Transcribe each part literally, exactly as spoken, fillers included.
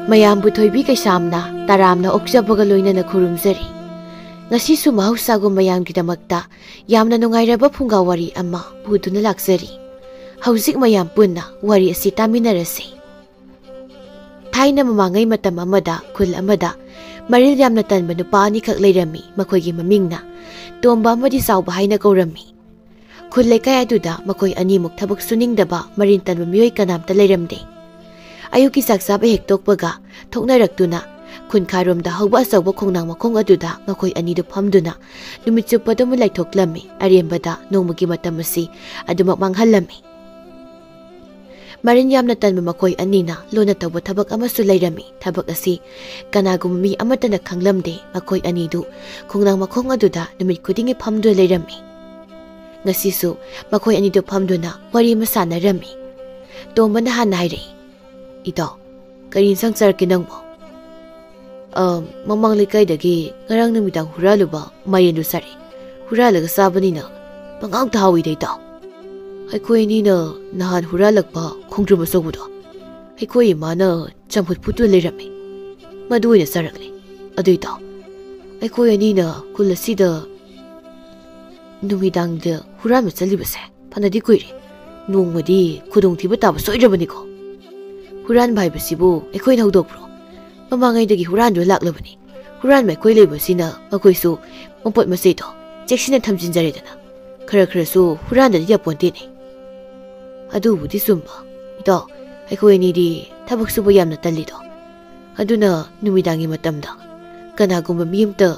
ꯃꯌꯥꯝꯕꯨ ꯊꯣꯏꯕꯤ ꯀꯩꯁꯥꯝꯅ ꯇꯔꯥꯝꯅ ꯑꯣꯛꯆꯕꯒ ꯂꯣꯏꯅꯅ ꯈꯨꯔꯨꯝꯖꯔꯤ꯫ ꯉꯁꯤꯁꯨ ꯃꯍꯧꯁꯥꯒꯨꯝ ꯃꯌꯥꯝꯒꯤꯗꯃꯛꯇ ꯌꯥꯝꯅ ꯅꯨꯡꯉꯥꯏꯔꯕ ꯐꯨꯡꯒꯥ ꯋꯥꯔꯤ ꯑꯃ ꯄꯨꯗꯨꯅ ꯂꯥꯛꯆꯔꯤ꯫ ꯍꯧꯖꯤꯛ ꯃꯌꯥꯝ ꯄꯨꯟꯅ ꯋꯥꯔꯤ ꯑꯁꯤ ꯇꯥꯃꯤꯟꯅꯔꯁꯤ꯫ ꯊꯥꯏꯅ ꯃꯃꯥꯡꯉꯩ ꯃꯇꯝ ꯑꯃꯗ ꯈꯨꯜ ꯑꯃꯗ ꯃꯔꯤꯜ ꯌꯥꯝꯅ ꯇꯟꯕ ꯅꯨꯄꯥ ꯑꯅꯤꯈꯛ ꯂꯩꯔꯝꯃꯤ꯫ ꯃꯈꯣꯏꯒꯤ ꯃꯃꯤꯡꯅ ꯇꯣꯝꯕ ꯑꯃꯗꯤ ꯆꯥꯎꯕ ꯍꯥꯏꯅ ꯀꯧꯔꯝꯃꯤ꯫ ꯈꯨꯜ ꯂꯩꯀꯥꯏ ꯑꯗꯨꯗ ꯃꯈꯣꯏ ꯑꯅꯤꯃꯨꯛ ꯊꯕꯛ ꯁꯨꯅꯤꯡꯗꯕ ꯃꯔꯤꯜ ꯇꯟꯕ ꯃꯤꯑꯣꯏ ꯀꯅꯥꯝꯇ ꯂꯩꯔꯝꯗꯦ꯫ ꯑꯌꯨꯛꯀꯤ ꯆꯥꯛ ꯆꯥꯕ ꯍꯦꯛ ꯇꯣꯛꯄꯒ ꯊꯣꯛꯅꯔꯛꯇꯨꯅ ꯈꯨꯟꯈꯥꯔꯣꯝꯗ ꯍꯧꯕ ꯑꯆꯧꯕ ꯈꯣꯡꯅꯥꯡ ꯃꯈꯣꯡ ꯑꯗꯨꯗ ꯃꯈꯣꯏ ꯑꯅꯤꯗꯨ ꯐꯝꯗꯨꯅ ꯅꯨꯃꯤꯠ ꯆꯨꯞꯄ ꯑꯗꯨꯝ ꯂꯩꯊꯣꯛꯂꯝꯃꯤ꯫ ꯑꯔꯦꯝꯕꯗ ꯅꯣꯡꯃꯒꯤ ꯃꯇꯝ ꯑꯁꯤ ꯑꯗꯨꯃꯛ ꯃꯥꯡꯍꯜꯂꯝꯃꯤ꯫ ꯃꯔꯤꯜ ꯌꯥꯝꯅ ꯇꯟꯕ ꯃꯈꯣꯏ ꯑꯅꯤꯅ ꯂꯣꯟꯅ ꯇꯧꯕ ꯊꯕꯛ ꯑꯃꯁꯨ ꯂꯩꯔꯝꯃꯤ꯫ ꯊꯕꯛ ꯑꯁꯤ ꯀꯅꯥꯒꯨꯝꯕ ꯃꯤ ꯑꯃꯠꯇꯅ ꯈꯪꯂꯝꯗꯦ꯫ ꯃꯈꯣꯏ ꯑꯅꯤꯗꯨ ꯈꯣꯡꯅꯥꯡ ꯃꯈꯣꯡ ꯑꯗꯨꯗ ꯅꯨꯃꯤꯠ ꯈꯨꯗꯤꯡꯒꯤ ꯐꯝꯗꯨꯅ ꯂꯩꯔꯝꯃꯤ꯫ ꯉꯁꯤꯁꯨ ꯃꯈꯣꯏ ꯑꯅꯤꯗꯨ ꯐꯝꯗꯨꯅ ꯋꯥꯔꯤ ꯑꯃ ꯁꯥꯟꯅꯔꯝꯃꯤ꯫ ꯇꯣꯝꯕꯅ ꯍꯥꯟꯅ ꯍꯥꯏꯔꯛꯏ, "ꯏꯇꯥꯎ, ꯀꯔꯤ ꯏꯟꯁꯥꯡ ꯆꯥꯔꯛꯀꯦ ꯅꯪꯕꯣ?" "ꯑ, ꯃꯃꯥꯡ ꯂꯩꯀꯥꯏꯗꯒꯤ ꯉꯔꯥꯡ ꯅꯨꯃꯤꯗꯥꯡ ꯍꯨꯔꯥꯜꯂꯨꯕ ꯃꯥꯏꯔꯦꯟꯗꯨ ꯆꯥꯔꯛꯏ꯫ ꯍꯨꯔꯥꯜꯂꯒ ꯆꯥꯕꯅꯤꯅ ꯄꯪꯍꯥꯎꯇ ꯍꯥꯎꯏꯗ, ꯏꯇꯥꯎ꯫ ꯑꯩꯈꯣꯏ ꯑꯅꯤꯅ ꯅꯍꯥꯟ ꯍꯨꯔꯥꯜꯂꯛꯄ ꯈꯣꯡꯗ꯭ꯔꯨꯝ ꯑꯆꯧꯕꯗꯣ ꯑꯩꯈꯣꯏ ꯏꯃꯥꯅ ꯆꯝꯐꯨꯠ ꯐꯨꯠꯇꯨꯅ ꯂꯩꯔꯝꯃꯤ꯫ ꯃꯗꯨ ꯑꯣꯏꯅ ꯆꯥꯔꯛꯂꯦ꯫ ꯑꯗꯨ, ꯏꯇꯥꯎ, ꯑꯩꯈꯣꯏ ꯑꯅꯤꯅ ꯈꯨꯜ ꯑꯁꯤꯗ ꯅꯨꯃꯤꯗꯥꯡꯗ ꯍꯨꯔꯥꯟꯕ ꯆꯠꯂꯤꯕꯁꯦ ꯐꯅꯗꯤ ꯀꯨꯏꯔꯦ꯫ ꯅꯣꯡꯃꯗꯤ ꯈꯨꯗꯣꯡꯊꯤꯕ ꯇꯥꯕ ꯁꯣꯏꯗ꯭ꯔꯕꯅꯤꯀꯣ꯫ ꯍꯨꯔꯥꯟꯕ ꯍꯥꯏꯕꯁꯤꯕꯨ ꯑꯩꯈꯣꯏꯅ ꯍꯧꯗꯣꯛꯄ꯭ꯔꯣ? ꯃꯃꯥꯡꯉꯩꯗꯒꯤ ꯍꯨꯔꯥꯟꯗꯨꯅ ꯂꯥꯛꯂꯕꯅꯤ꯫ ꯍꯨꯔꯥꯟꯕ ꯑꯩꯈꯣꯏ ꯂꯩꯕꯁꯤꯅ ꯃꯈꯣꯏꯁꯨ ꯃꯄꯣꯠ ꯃꯆꯩꯗꯣ ꯆꯦꯛꯁꯤꯟꯅ ꯊꯝꯖꯤꯟꯖꯔꯦꯗꯅ꯫ ꯈꯔ ꯈꯔꯁꯨ ꯍꯨꯔꯥꯟꯗꯗꯤ ꯌꯥꯄꯣꯟꯇꯦꯅꯦ꯫ ꯑꯗꯨꯕꯨꯗꯤ ꯆꯨꯝꯕ꯫ ꯏꯇꯥꯎ, ꯑꯩꯈꯣꯏ ꯑꯅꯤꯗꯤ ꯊꯕꯛ ꯁꯨꯕ ꯌꯥꯝꯅ ꯇꯜꯂꯤꯗꯣ꯫ ꯑꯗꯨꯅ ꯅꯨꯃꯤꯗꯥꯡꯒꯤ ꯃꯇꯝꯗ ꯀꯅꯥꯒꯨꯝꯕ ꯃꯤ ꯑꯃꯇ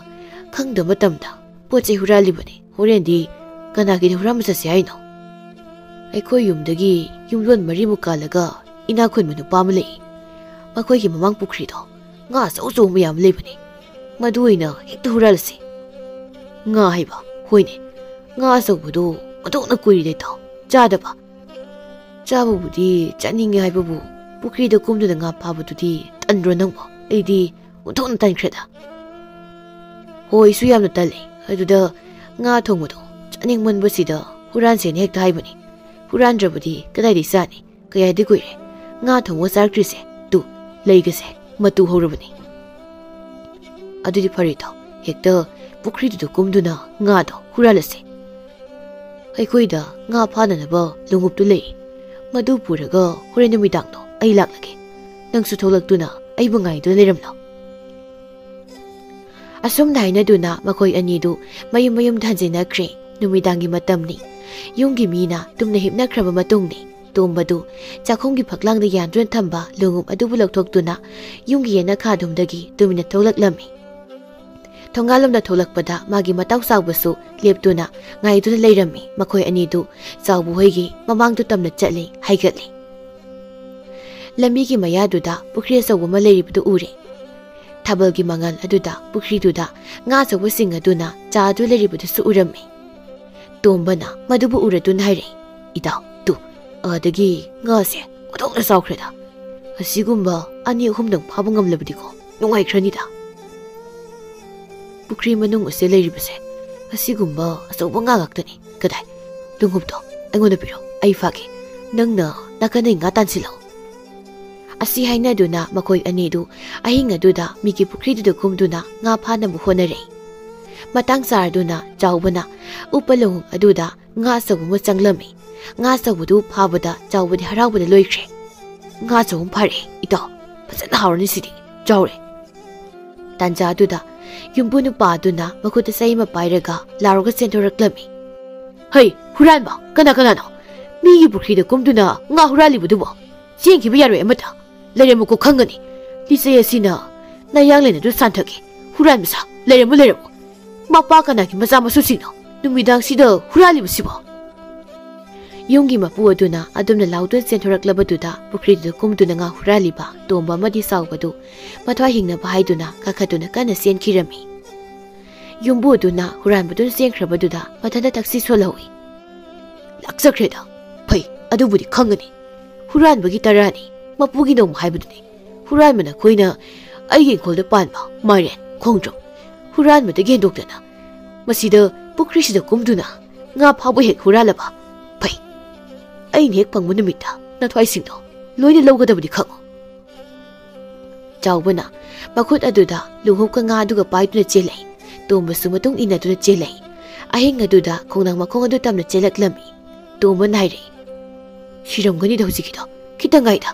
ꯈꯪꯗꯕ ꯃꯇꯝꯗ ꯄꯣꯠ ꯆꯩ ꯍꯨꯔꯥꯜꯂꯤꯕꯅꯤ꯫ ꯍꯣꯔꯦꯟꯗꯤ ꯀꯅꯥꯒꯤꯗ ꯍꯨꯔꯥꯟꯕ ꯆꯠꯁꯤ ꯍꯥꯏꯅꯣ?" ꯑꯩꯈꯣꯏ ꯌꯨꯝꯗꯒꯤ ꯌꯨꯝꯂꯣꯟ ꯃꯔꯤꯃꯨꯛ ꯀꯥꯜꯂꯒ ꯏꯅꯥꯛ ꯈꯨꯟꯕ ꯅꯨꯄꯥ ꯑꯃ ꯂꯩ꯫ ꯃꯈꯣꯏꯒꯤ ꯃꯃꯥꯡ ꯄꯨꯈ꯭ꯔꯤꯗꯣ ꯉꯥ ꯑꯆꯧ ꯑꯆꯧꯕ ꯃꯌꯥꯝ ꯂꯩꯕꯅꯤ꯫ ꯃꯗꯨ ꯑꯣꯏꯅ ꯍꯦꯛꯇ ꯍꯨꯔꯥꯜꯂꯁꯤ꯫ ꯉꯥ ꯍꯥꯏꯕ? ꯍꯣꯏꯅꯦ, ꯉꯥ ꯑꯆꯧꯕꯗꯨ ꯑꯣꯟꯊꯣꯛꯅ ꯀꯨꯏꯔꯦ ꯏꯇꯥꯎ ꯆꯥꯗꯕ꯫ ꯆꯥꯕꯕꯨꯗꯤ ꯆꯥꯅꯤꯡꯉꯦ ꯍꯥꯏꯕꯕꯨ ꯄꯨꯈ꯭ꯔꯤꯗ ꯀꯨꯝꯗꯨꯅ ꯉꯥ ꯐꯥꯕꯗꯨꯗꯤ ꯇꯟꯗ꯭ꯔꯣ ꯅꯪꯕꯣ? ꯑꯩꯗꯤ ꯑꯣꯟꯊꯣꯛꯅ ꯇꯟꯈ꯭ꯔꯦꯗ꯫ ꯍꯣꯏ, ꯑꯩꯁꯨ ꯌꯥꯝꯅ ꯇꯜꯂꯦ꯫ ꯑꯗꯨꯗ ꯉꯥ ꯊꯣꯡꯕꯗꯣ ꯆꯥꯅꯤꯡꯃꯟꯕꯁꯤꯗ ꯍꯨꯔꯥꯟꯁꯦꯅ ꯍꯦꯛꯇ ꯍꯥꯏꯕꯅꯤ꯫ ꯍꯨꯔꯥꯟꯗ꯭ꯔꯕꯗꯤ ꯀꯗꯥꯏꯗꯒꯤ ꯆꯥꯅꯤ? ꯀꯌꯥꯗꯤ ꯀꯨꯏꯔꯦ ꯉꯥ ꯊꯣꯡꯕ ꯆꯥꯔꯛꯇ꯭ꯔꯤꯁꯦ꯫ ꯇꯨ, ꯂꯩꯒꯁꯦ ꯃꯇꯨ ꯍꯧꯔꯕꯅꯤ꯫ ꯑꯗꯨꯗꯤ ꯐꯔꯦ ꯏꯇꯥꯎ, ꯍꯦꯛꯇ ꯄꯨꯈ꯭ꯔꯤꯗꯨꯗ ꯀꯨꯝꯗꯨꯅ ꯉꯥꯗꯣ ꯍꯨꯔꯥꯜꯂꯁꯦ꯫ ꯑꯩꯈꯣꯏꯗ ꯉꯥ ꯐꯥꯅꯅꯕ ꯂꯣꯡꯎꯞꯇꯨ ꯂꯩ꯫ ꯃꯗꯨ ꯄꯨꯔꯒ ꯍꯣꯔꯦꯟ ꯅꯨꯃꯤꯗꯥꯡꯗꯣ ꯑꯩ ꯂꯥꯛꯂꯒꯦ꯫ ꯅꯪꯁꯨ ꯊꯣꯛꯂꯛꯇꯨꯅ ꯑꯩꯕꯨ ꯉꯥꯏꯗꯨꯅ ꯂꯩꯔꯝꯂꯣ꯫ ꯑꯁꯨꯝꯅ ꯍꯥꯏꯅꯗꯨꯅ ꯃꯈꯣꯏ ꯑꯅꯤꯗꯨ ꯃꯌꯨꯝ ꯃꯌꯨꯝꯗ ꯍꯟꯖꯤꯟꯅꯈ꯭ꯔꯦ꯫ ꯅꯨꯃꯤꯗꯥꯡꯒꯤ ꯃꯇꯝꯅꯤ꯫ ꯌꯨꯝꯒꯤ ꯃꯤꯅ ꯇꯨꯝꯅ ꯍꯤꯞꯅꯈ꯭ꯔꯕ ꯃꯇꯨꯡꯅꯤ꯫ ꯇꯣꯝꯕꯗꯨ ꯆꯥꯛꯈꯨꯝꯒꯤ ꯐꯛꯂꯥꯡꯗ ꯌꯥꯟꯗꯨꯅ ꯊꯝꯕ ꯂꯣꯡꯎꯞ ꯑꯗꯨꯕꯨ ꯂꯧꯊꯣꯛꯇꯨꯅ ꯌꯨꯝꯒꯤ ꯌꯦꯅꯈꯥꯗꯨꯝꯗꯒꯤ ꯇꯨꯃꯤꯟꯅ ꯊꯣꯛꯂꯛꯂꯝꯃꯤ꯫ ꯊꯣꯡꯒꯥꯜꯂꯣꯝꯗ ꯊꯣꯛꯂꯛꯄꯗ ꯃꯥꯒꯤ ꯃꯇꯥꯎ ꯆꯥꯎꯕꯁꯨ ꯂꯦꯞꯇꯨꯅ ꯉꯥꯏꯗꯨꯅ ꯂꯩꯔꯝꯃꯤ꯫ ꯃꯈꯣꯏ ꯑꯅꯤꯗꯨ ꯆꯥꯎꯕ ꯍꯣꯏꯒꯤ ꯃꯃꯥꯡꯗꯨ ꯇꯝꯅ ꯆꯠꯂꯤ, ꯍꯥꯏꯒꯠꯂꯤ꯫ ꯂꯝꯕꯤꯒꯤ ꯃꯌꯥꯗꯨꯗ ꯄꯨꯈ꯭ꯔꯤ ꯑꯆꯧꯕ ꯑꯃ ꯂꯩꯔꯤꯕꯗꯨ ꯎꯔꯦ꯫ ꯊꯥꯕꯜꯒꯤ ꯃꯉꯥꯜ ꯑꯗꯨꯗ ꯄꯨꯈ꯭ꯔꯤꯗꯨꯗ ꯉꯥ ꯑꯆꯧꯕꯁꯤꯡ ꯑꯗꯨꯅ ꯆꯥꯗꯨ ꯂꯩꯔꯤꯕꯗꯨꯁꯨ ꯎꯔꯝꯃꯤ꯫ ꯇꯣꯝꯕꯅ ꯃꯗꯨꯕꯨ ꯎꯔꯗꯨꯅ ꯍꯥꯏꯔꯛꯏ, "ꯏꯇꯥꯎ, ꯇꯨ, ꯑꯗꯒꯤ ꯉꯥꯁꯦ ꯑꯣꯟꯊꯣꯛꯅ ꯆꯥꯎꯈ꯭ꯔꯦꯗ꯫ ꯑꯁꯤꯒꯨꯝꯕ ꯑꯅꯤ ꯑꯍꯨꯝꯗꯪ ꯐꯥꯕ ꯉꯝꯂꯕꯗꯤꯀꯣ ꯅꯨꯡꯉꯥꯏꯈ꯭ꯔꯅꯤꯗ꯫ ꯄꯨꯈ꯭ꯔꯤ ꯃꯅꯨꯡ ꯑꯁꯦ ꯂꯩꯔꯤꯕꯁꯦ ꯑꯁꯤꯒꯨꯝꯕ ꯑꯆꯧꯕ ꯉꯥ ꯉꯥꯛꯇꯅꯤ꯫ ꯀꯗꯥꯏ? ꯂꯣꯡꯎꯞꯇꯣ ꯑꯩꯉꯣꯟꯗ ꯄꯤꯔꯣ, ꯑꯩ ꯐꯥꯒꯦ꯫ ꯅꯪꯅ ꯅꯥꯀꯟꯗꯩ ꯉꯥ ꯇꯥꯟꯁꯤꯜꯂꯣ꯫" ꯑꯁꯤ ꯍꯥꯏꯅꯗꯨꯅ ꯃꯈꯣꯏ ꯑꯅꯤꯗꯨ ꯑꯍꯤꯡ ꯑꯗꯨꯗ ꯃꯤꯒꯤ ꯄꯨꯈ꯭ꯔꯤꯗꯨꯗ ꯀꯨꯝꯗꯨꯅ ꯉꯥ ꯐꯥꯅꯕ ꯍꯣꯠꯅꯔꯦ꯫ ꯃꯇꯥꯡ ꯆꯥꯔꯗꯨꯅ ꯆꯥꯎꯕꯅ ꯎꯞꯄ ꯂꯣꯡꯎꯞ ꯑꯗꯨꯗ ꯉꯥ ꯑꯆꯧꯕ ꯑꯃ ꯆꯪꯂꯝꯃꯤ꯫ ꯉꯥ ꯑꯆꯧꯕꯗꯨ ꯐꯥꯕꯗ ꯆꯥꯎꯕꯗꯤ ꯍꯔꯥꯎꯕꯗ ꯂꯣꯏꯈ꯭ꯔꯦ꯫ "ꯉꯥ ꯑꯆꯧꯕ ꯑꯃ ꯐꯥꯔꯦ, ꯏꯇꯥꯎ꯫ ꯐꯖꯅ ꯍꯥꯎꯔꯅꯤ ꯁꯤꯗꯤ꯫ ꯆꯥꯎꯔꯦ꯫" ꯇꯥꯟꯖꯥꯗꯨꯗ ꯌꯨꯝꯕꯨ ꯅꯨꯄꯥ ꯑꯗꯨꯅ ꯃꯈꯨꯠꯇ ꯆꯩ ꯑꯃ ꯄꯥꯏꯔꯒ ꯂꯥꯎꯔꯒ ꯆꯦꯟꯊꯣꯔꯛꯂꯝꯃꯤ꯫ "ꯍꯩ, ꯍꯨꯔꯥꯟꯕ! ꯀꯅꯥ ꯀꯅꯥꯅꯣ ꯃꯤꯒꯤ ꯄꯨꯈ꯭ꯔꯤꯗ ꯀꯨꯝꯗꯨꯅ ꯉꯥ ꯍꯨꯔꯥꯜꯂꯤꯕꯗꯨꯕꯣ? ꯆꯦꯟꯈꯤꯕ ꯌꯥꯔꯣꯏ ꯑꯃꯠꯇ꯫ ꯂꯩꯔꯝꯃꯨꯀꯣ, ꯈꯪꯒꯅꯤ꯫ ꯂꯤꯆꯩ ꯑꯁꯤꯅ ꯅꯌꯥꯡꯂꯦꯟ ꯑꯗꯨ ꯁꯥꯟꯊꯒꯦ꯫ ꯍꯨꯔꯥꯟꯕ ꯁꯥ, ꯂꯩꯔꯝꯃꯨ, ꯂꯩꯔꯝꯃꯨ꯫ ꯃꯄꯥ ꯀꯅꯥꯒꯤ ꯃꯆꯥ ꯃꯁꯨꯁꯤꯡꯅꯣ ꯅꯨꯃꯤꯗꯥꯡꯁꯤꯗ ꯍꯨꯔꯥꯜꯂꯤꯕꯁꯤꯕꯣ?" ꯌꯨꯝꯒꯤ ꯃꯄꯨ ꯑꯗꯨꯅ ꯑꯗꯨꯝꯅ ꯂꯥꯎꯗꯨꯅ ꯆꯦꯟꯊꯣꯔꯛꯂꯕꯗꯨꯗ ꯄꯨꯈ꯭ꯔꯤꯗꯨꯗ ꯀꯨꯝꯗꯨꯅ ꯉꯥ ꯍꯨꯔꯥꯜꯂꯤꯕ ꯇꯣꯝꯕ ꯑꯃꯗꯤ ꯆꯥꯎꯕꯗꯨ ꯃꯊ꯭ꯋꯥꯏ ꯍꯤꯡꯅꯕ ꯍꯥꯏꯗꯨꯅ ꯀꯥꯈꯠꯇꯨꯅ ꯀꯟꯅ ꯆꯦꯟꯈꯤꯔꯝꯃꯤ꯫ ꯌꯨꯝꯕꯨ ꯑꯗꯨꯅ ꯍꯨꯔꯥꯟꯕꯗꯨꯅ ꯆꯦꯟꯈ꯭ꯔꯕꯗꯨꯗ ꯃꯊꯟꯇ ꯇꯛꯁꯤ ꯁꯣꯜꯍꯧꯏ꯫ "ꯂꯥꯛꯆꯈ꯭ꯔꯦꯗ꯫ ꯐꯩ, ꯑꯗꯨꯕꯨꯗꯤ ꯈꯪꯒꯅꯤ꯫ ꯍꯨꯔꯥꯟꯕꯒꯤ ꯇꯔꯥꯅꯤ, ꯃꯄꯨꯒꯤ ꯅꯣꯡꯃ ꯍꯥꯏꯕꯗꯨꯅꯤ꯫ ꯍꯨꯔꯥꯟꯕ ꯅꯈꯣꯏꯅ ꯑꯩꯒꯤ ꯏꯪꯈꯣꯜꯗ ꯄꯥꯟꯕ ꯃꯥꯏꯔꯦꯟ, ꯈꯣꯡꯗ꯭ꯔꯨꯝ ꯍꯨꯔꯥꯟꯕꯗꯒꯤ ꯍꯦꯟꯗꯣꯛꯇꯅ ꯃꯁꯤꯗ ꯄꯨꯈ꯭ꯔꯤꯁꯤꯗ ꯀꯨꯝꯗꯨꯅ ꯉꯥ ꯐꯥꯕ ꯍꯦꯛ ꯍꯨꯔꯥꯜꯂꯕ꯫ ꯐꯩ, ꯑꯩꯅ ꯍꯦꯛ ꯐꯪꯕ ꯅꯨꯃꯤꯠꯇ ꯅꯊ꯭ꯋꯥꯏꯁꯤꯡꯗꯣ ꯂꯣꯏꯅ ꯂꯧꯒꯗꯕꯅꯤ, ꯈꯪꯉꯨ꯫" ꯆꯥꯎꯕꯅ ꯃꯈꯨꯠ ꯑꯗꯨꯗ ꯂꯨꯍꯨꯞꯀ ꯉꯥꯗꯨꯒ ꯄꯥꯏꯗꯨꯅ ꯆꯦꯜꯂꯛꯏ꯫ ꯇꯣꯝꯕꯁꯨ ꯃꯇꯨꯡ ꯏꯟꯅꯗꯨꯅ ꯆꯦꯜꯂꯛꯏ꯫ ꯑꯍꯤꯡ ꯑꯗꯨꯗ ꯈꯣꯡꯅꯥꯡ ꯃꯈꯣꯡ ꯑꯗꯨ ꯇꯝꯅ ꯆꯦꯜꯂꯛꯂꯝꯃꯤ꯫ ꯇꯣꯝꯕꯅ ꯍꯥꯏꯔꯛꯏ, "ꯁꯤꯔꯝꯒꯅꯤꯗ ꯍꯧꯖꯤꯛꯀꯤꯗꯣ, ꯈꯤꯇꯪ ꯉꯥꯏꯗ,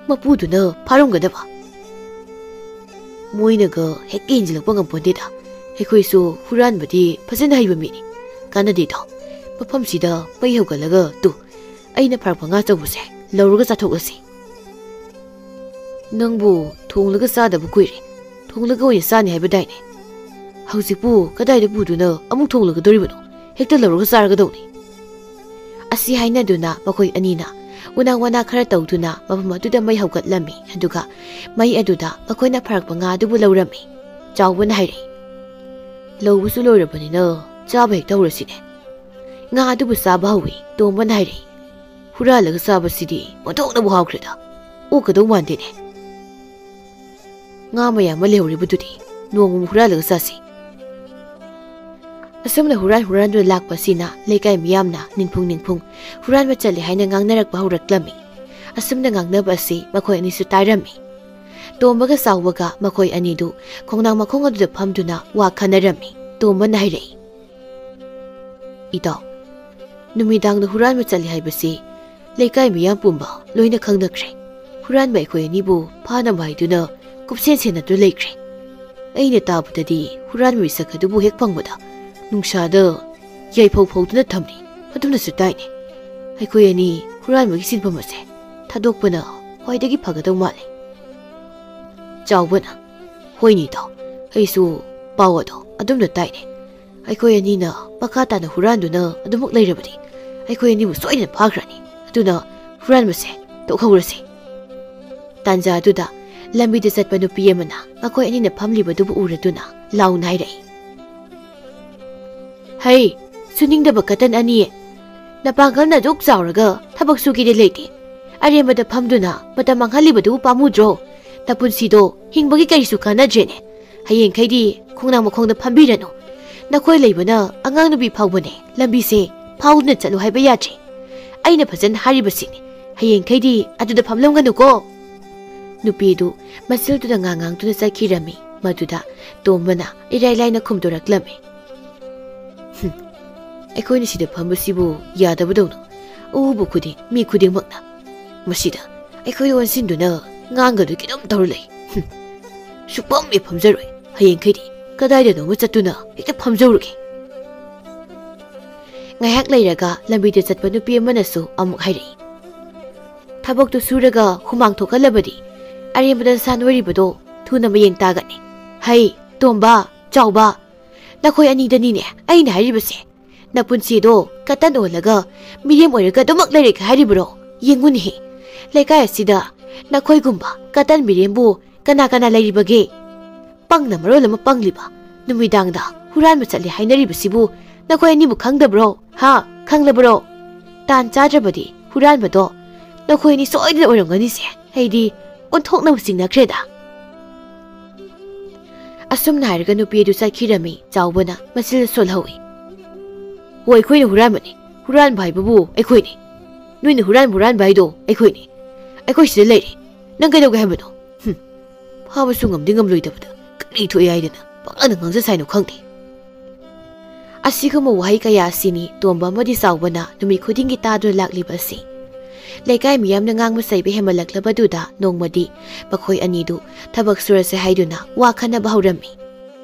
ꯃꯄꯨꯗꯨꯅ ꯐꯥꯔꯝꯒꯗꯕ꯫ ꯃꯣꯏꯅꯒ ꯍꯦꯛ ꯌꯦꯡꯁꯤꯜꯂꯛꯄ ꯉꯝꯄꯣꯟꯇꯦꯗ꯫ ꯑꯩꯈꯣꯏꯁꯨ ꯍꯨꯔꯥꯟꯕꯗꯤ ꯐꯖꯅ ꯍꯩꯕ ꯃꯤꯅꯤ꯫ ꯀꯥꯟꯅꯗꯦꯗꯣ, ꯃꯐꯝꯁꯤꯗ ꯃꯩ ꯍꯧꯒꯠꯂꯒ ꯇꯨ, ꯑꯩꯅ ꯐꯥꯔꯛꯄ ꯉꯥ ꯑꯆꯧꯕꯁꯦ ꯂꯧꯔꯒ ꯆꯥꯊꯣꯛꯂꯁꯤ꯫" "ꯅꯪꯕꯨ ꯊꯣꯡꯂꯒ ꯆꯥꯗꯕ ꯀꯨꯏꯔꯦ, ꯊꯣꯡꯂꯒ ꯑꯣꯏꯅ ꯆꯥꯅꯤ ꯍꯥꯏꯕꯗꯥꯏꯅꯦ? ꯍꯧꯖꯤꯛꯄꯨ ꯀꯗꯥꯏꯗ ꯄꯨꯗꯨꯅ ꯑꯃꯨꯛ ꯊꯣꯡꯂꯒꯗꯧꯔꯤꯕꯅꯣ? ꯍꯦꯛꯇ ꯂꯧꯔꯒ ꯆꯥꯔꯒꯗꯧꯅꯤ꯫" ꯑꯁꯤ ꯍꯥꯏꯅꯗꯨꯅ ꯃꯈꯣꯏ ꯑꯅꯤꯅ ꯎꯅꯥ ꯋꯥꯅꯥ ꯈꯔ ꯇꯧꯗꯨꯅ ꯃꯐꯝ ꯑꯗꯨꯗ ꯃꯩ ꯍꯧꯒꯠꯂꯝꯃꯤ꯫ ꯑꯗꯨꯒ ꯃꯩ ꯑꯗꯨꯗ ꯃꯈꯣꯏꯅ ꯐꯥꯔꯛꯄ ꯉꯥ ꯑꯗꯨꯕꯨ ꯂꯧꯔꯝꯃꯤ꯫ ꯆꯥꯎꯕꯅ ꯍꯥꯏꯔꯛꯏ, "ꯂꯧꯕꯁꯨ ꯂꯣꯏꯔꯕꯅꯤꯅ ꯆꯥꯕ ꯍꯦꯛꯇ ꯍꯧꯔꯁꯤꯅꯦ꯫" ꯉꯥ ꯑꯗꯨꯕꯨ ꯆꯥꯕ ꯍꯧꯏ꯫ ꯇꯣꯝꯕꯅ ꯍꯥꯏꯔꯛꯏ, "ꯍꯨꯔꯥꯜꯂꯒ ꯆꯥꯕꯁꯤꯗꯤ ꯑꯣꯟꯊꯣꯛꯅꯕꯨ ꯍꯥꯎꯈ꯭ꯔꯦꯗ꯫ ꯑꯣꯛꯀꯗꯧ ꯃꯥꯟꯗꯦꯅꯦ꯫ ꯉꯥ ꯃꯌꯥꯝ ꯑꯃ ꯂꯩꯍꯧꯔꯤꯕꯗꯨꯗꯤ ꯅꯣꯡꯃ ꯍꯨꯔꯥꯜꯂꯒ ꯆꯥꯁꯤ꯫" ꯑꯁꯨꯝꯅ ꯍꯨꯔꯥꯟ ꯍꯨꯔꯥꯟꯗꯨꯅ ꯂꯥꯛꯄ ꯑꯁꯤꯅ ꯂꯩꯀꯥꯏ ꯃꯤꯌꯥꯝꯅ ꯅꯤꯡꯐꯨꯡ ꯅꯤꯡꯐꯨꯡ ꯍꯨꯔꯥꯟꯕ ꯆꯠꯂꯤ ꯍꯥꯏꯅ ꯉꯥꯡꯅꯔꯛꯄ ꯍꯧꯔꯛꯂꯝꯃꯤ꯫ ꯑꯁꯨꯝꯅ ꯉꯥꯡꯅꯕ ꯑꯁꯤ ꯃꯈꯣꯏ ꯑꯅꯤꯁꯨ ꯇꯥꯔꯝꯃꯤ꯫ ꯇꯣꯝꯕꯒ ꯆꯥꯎꯕꯒ ꯃꯈꯣꯏ ꯑꯅꯤꯗꯨ ꯈꯣꯡꯅꯥꯡ ꯃꯈꯣꯡ ꯑꯗꯨꯗ ꯐꯝꯗꯨꯅ ꯋꯥ ꯈꯟꯅꯔꯝꯃꯤ꯫ ꯇꯣꯝꯕꯅ ꯍꯥꯏꯔꯛꯏ, "ꯏꯇꯥꯎ, ꯅꯨꯃꯤꯗꯥꯡꯗ ꯍꯨꯔꯥꯟꯕ ꯆꯠꯂꯤ ꯍꯥꯏꯕꯁꯤ ꯂꯩꯀꯥꯏ ꯃꯤꯌꯥꯝ ꯄꯨꯝꯕ ꯂꯣꯏꯅ ꯈꯪꯅꯈ꯭ꯔꯦ꯫ ꯍꯨꯔꯥꯟꯕ ꯑꯩꯈꯣꯏ ꯑꯅꯤꯕꯨ ꯐꯥꯅꯕ ꯍꯥꯏꯗꯨꯅ ꯀꯨꯞꯁꯦꯟ ꯁꯦꯟꯅꯗꯨꯅ ꯂꯩꯈ꯭ꯔꯦ꯫ ꯑꯩꯅ ꯇꯥꯕꯗꯗꯤ ꯍꯨꯔꯥꯟꯕ ꯃꯤꯁꯛ ꯑꯗꯨꯕꯨ ꯍꯦꯛ ꯐꯪꯕꯗ ꯅꯨꯡꯁꯥꯗ ꯌꯥꯏꯐꯧ ꯐꯧꯗꯨꯅ ꯊꯝꯂꯤ, ꯑꯗꯨꯝꯅꯁꯨ ꯇꯥꯏꯅꯦ꯫ ꯑꯩꯈꯣꯏ ꯑꯅꯤ ꯍꯨꯔꯥꯟꯕꯒꯤ ꯁꯤꯟꯐꯝ ꯑꯁꯦ ꯊꯥꯗꯣꯛꯄꯅ ꯈ꯭ꯋꯥꯏꯗꯒꯤ ꯐꯒꯗꯧ ꯃꯥꯜꯂꯤ꯫" ꯆꯥꯎꯕꯅ, "ꯍꯣꯏꯅꯦ ꯏꯇꯥꯎ, ꯑꯩꯁꯨ ꯄꯥꯎ ꯑꯗꯣ ꯑꯗꯨꯝꯅ ꯇꯥꯏꯅꯦ꯫ ꯑꯩꯈꯣꯏ ꯑꯅꯤꯅ ꯃꯈꯥ ꯇꯥꯅ ꯍꯨꯔꯥꯟꯗꯨꯅ ꯑꯗꯨꯃꯛ ꯂꯩꯔꯕꯗꯤ ꯑꯩꯈꯣꯏ ꯑꯅꯤꯕꯨ ꯁꯣꯏꯗꯅ ꯐꯥꯈ꯭ꯔꯅꯤ꯫ ꯑꯗꯨꯅ ꯍꯨꯔꯥꯟꯕꯁꯦ ꯇꯣꯛꯍꯧꯔꯁꯤ꯫" ꯇꯥꯟꯖꯥ ꯑꯗꯨꯗ ꯂꯝꯕꯤꯗ ꯆꯠꯄ ꯅꯨꯄꯤ ꯑꯃꯅ ꯃꯈꯣꯏ ꯑꯅꯤꯅ ꯐꯝꯂꯤꯕꯗꯨꯕꯨ ꯎꯔꯗꯨꯅ ꯂꯥꯎꯅ ꯍꯥꯏꯔꯛꯏ, "ꯍꯩ, ꯁꯨꯅꯤꯡꯗꯕ ꯀꯇꯟ ꯑꯅꯤ! ꯅꯄꯥꯡꯒꯜꯅ ꯑꯗꯨꯛ ꯆꯥꯎꯔꯒ ꯊꯕꯛ ꯁꯨꯒꯦꯗꯤ ꯂꯩꯇꯦ꯫ ꯑꯔꯦꯝꯕꯗ ꯐꯝꯗꯨꯅ ꯃꯇꯝ ꯃꯥꯡꯍꯜꯂꯤꯕꯗꯨꯕꯨ ꯄꯥꯝꯃꯨꯗ꯭ꯔꯣ? ꯅꯄꯨꯟꯁꯤꯗꯣ ꯍꯤꯡꯕꯒꯤ ꯀꯔꯤꯁꯨ ꯀꯥꯟꯅꯗ꯭ꯔꯦꯅꯦ꯫ ꯍꯌꯦꯡꯈꯩꯗꯤ ꯈꯣꯡꯅꯥꯡ ꯃꯈꯣꯡꯗ ꯐꯝꯕꯤꯔꯅꯨ꯫ ꯅꯈꯣꯏ ꯂꯩꯕꯅ ꯑꯉꯥꯡ ꯅꯨꯄꯤ ꯐꯥꯎꯕꯅꯦ ꯂꯝꯕꯤꯁꯦ ꯐꯥꯎꯗꯨꯅ ꯆꯠꯂꯨ ꯍꯥꯏꯕ ꯌꯥꯗ꯭ꯔꯦ꯫ ꯑꯩꯅ ꯐꯖꯅ ꯍꯥꯏꯔꯤꯕꯁꯤꯅꯤ, ꯍꯌꯦꯡꯈꯩꯗꯤ ꯑꯗꯨꯗ ꯐꯝꯂꯝꯒꯅꯨꯀꯣ꯫" ꯅꯨꯄꯤꯗꯨ ꯃꯆꯤꯜꯗꯨꯗ ꯉꯥꯡ ꯉꯥꯡꯗꯨꯅ ꯆꯠꯈꯤꯔꯝꯃꯤ꯫ ꯃꯗꯨꯗ ꯇꯣꯝꯕꯅ ꯏꯔꯥꯏ ꯂꯥꯏꯅ ꯈꯨꯝꯗꯣꯔꯛꯂꯝꯃꯤ꯫ "ꯍꯨꯝ, ꯑꯩꯈꯣꯏꯅ ꯁꯤꯗ ꯐꯝꯕꯁꯤꯕꯨ ꯌꯥꯗꯕꯗꯧꯅ ꯎꯕ ꯈꯨꯗꯤꯡ ꯃꯤ ꯈꯨꯗꯤꯡꯃꯛꯅ ꯃꯁꯤꯗ ꯑꯩꯈꯣꯏ ꯑꯣꯟꯁꯤꯟꯗꯨꯅ ꯉꯥꯡꯒꯗꯣꯏ ꯀꯩꯅꯣꯝ ꯇꯧꯔ ꯂꯩ꯫ ꯍꯨꯝ, ꯁꯨꯛꯐꯝ ꯍꯦꯛ ꯐꯝꯖꯔꯣꯏ꯫ ꯍꯌꯦꯡꯈꯩꯗꯤ ꯀꯗꯥꯏꯗꯅꯣꯃ ꯆꯠꯇꯨꯅ ꯍꯦꯛꯇ ꯐꯝꯖꯧꯔꯒꯦ꯫" ꯉꯥꯏꯍꯥꯛ ꯂꯩꯔꯒ ꯂꯝꯕꯤꯗ ꯆꯠꯄ ꯅꯨꯄꯤ ꯑꯃꯅꯁꯨ ꯑꯃꯨꯛ ꯍꯥꯏꯔꯛꯏ꯫ "ꯊꯕꯛꯇꯨ ꯁꯨꯔꯒ ꯍꯨꯃꯥꯡ ꯊꯣꯛꯍꯜꯂꯕꯗꯤ ꯑꯔꯦꯝꯕꯗ ꯁꯥ ꯅꯣꯏꯔꯤꯕꯗꯣ ꯊꯨꯅ ꯃꯌꯦꯡ ꯇꯥꯒꯅꯤ꯫ ꯍꯩ, ꯇꯣꯝꯕ, ꯆꯥꯎꯕ, ꯅꯈꯣꯏ ꯑꯅꯤꯗꯅꯤꯅꯦ ꯑꯩꯅ ꯍꯥꯏꯔꯤꯕꯁꯦ꯫ ꯅꯄꯨꯟꯁꯤꯗꯣ ꯀꯇꯟ ꯑꯣꯜꯂꯒ ꯃꯤꯔꯦꯝ ꯑꯣꯏꯔꯒ ꯑꯗꯨꯃꯛ ꯂꯩꯔꯒꯦ ꯍꯥꯏꯔꯤꯕ꯭ꯔꯣ? ꯌꯦꯡꯉꯨꯅꯦꯍꯦ, ꯂꯩꯀꯥꯏ ꯑꯁꯤꯗ ꯅꯈꯣꯏꯒꯨꯝꯕ ꯀꯇꯟ ꯃꯤꯔꯦꯝꯕꯨ ꯀꯅꯥ ꯀꯅꯥ ꯂꯩꯔꯤꯕꯒꯦ? ꯄꯪꯅ ꯃꯔꯣꯜ ꯑꯃ ꯄꯪꯂꯤꯕ, ꯅꯨꯃꯤꯗꯥꯡꯗ ꯍꯨꯔꯥꯟꯕ ꯆꯠꯂꯦ ꯍꯥꯏꯅꯔꯤꯕꯁꯤꯕꯨ ꯅꯈꯣꯏ ꯑꯅꯤꯕꯨ ꯈꯪꯗꯕ꯭ꯔꯣ? ꯍꯥ? ꯈꯪꯂꯕ꯭ꯔꯣ? ꯇꯥꯟ ꯆꯥꯗ꯭ꯔꯕꯗꯤ ꯍꯨꯔꯥꯟꯕꯗꯣ ꯅꯈꯣꯏ ꯑꯅꯤ ꯁꯣꯏꯗꯅ ꯑꯣꯏꯔꯝꯒꯅꯤꯁꯦ꯫ ꯑꯩꯗꯤ ꯑꯣꯟꯊꯣꯛꯅꯕ ꯆꯤꯡꯅꯈ꯭ꯔꯦꯗ꯫" ꯑꯁꯨꯝꯅ ꯍꯥꯏꯔꯒ ꯅꯨꯄꯤ ꯑꯗꯨ ꯆꯠꯈꯤꯔꯝꯃꯤ꯫ ꯆꯥꯎꯕꯅ ꯃꯆꯤꯜ ꯁꯣꯜꯍꯧꯏ꯫ "ꯍꯣꯏ, ꯑꯩꯈꯣꯏꯅ ꯍꯨꯔꯥꯟꯕꯅꯤ꯫ ꯍꯨꯔꯥꯟꯕ ꯍꯥꯏꯕꯕꯨ ꯑꯩꯈꯣꯏꯅꯤ꯫ ꯅꯣꯏꯅ ꯍꯨꯔꯥꯟꯕ, ꯍꯨꯔꯥꯟꯕ ꯍꯥꯏꯗꯣ ꯑꯩꯈꯣꯏꯅꯤ꯫ ꯑꯩꯈꯣꯏ ꯁꯤꯗ ꯂꯩꯔꯤ꯫ ꯅꯪ ꯀꯩꯗꯧꯒꯦ ꯍꯥꯏꯕꯅꯣ? ꯍꯨꯝ, ꯐꯥꯕꯁꯨ ꯉꯝꯗꯤ ꯉꯝꯂꯣꯏꯗꯕꯗ ꯀꯔꯤ ꯊꯣꯛꯑꯦ ꯍꯥꯏꯗꯅ ꯄꯪꯉꯥꯡꯗ ꯉꯥꯡꯖ ꯁꯥꯏꯅꯣ ꯈꯪꯗꯦ꯫" ꯑꯁꯤꯒꯨꯝꯕ ꯋꯥꯍꯩ ꯀꯌꯥ ꯑꯁꯤꯅꯤ ꯇꯣꯝꯕ ꯑꯃꯗꯤ ꯆꯥꯎꯕꯅ ꯅꯨꯃꯤꯠ ꯈꯨꯗꯤꯡꯒꯤ ꯇꯥꯗꯨꯅ ꯂꯥꯛꯂꯤꯕ ꯑꯁꯤ꯫ ꯂꯩꯀꯥꯏ ꯃꯤꯌꯥꯝꯅ ꯉꯥꯡꯕ ꯆꯩꯕ ꯍꯦꯟꯃꯜꯂꯛꯂꯕꯗꯨꯗ ꯅꯣꯡꯃꯗꯤ ꯃꯈꯣꯏ ꯑꯅꯤꯗꯨ ꯊꯕꯛ ꯁꯨꯔꯁꯦ ꯍꯥꯏꯗꯨꯅ ꯋꯥ ꯈꯟꯅꯕ ꯍꯧꯔꯝꯃꯤ꯫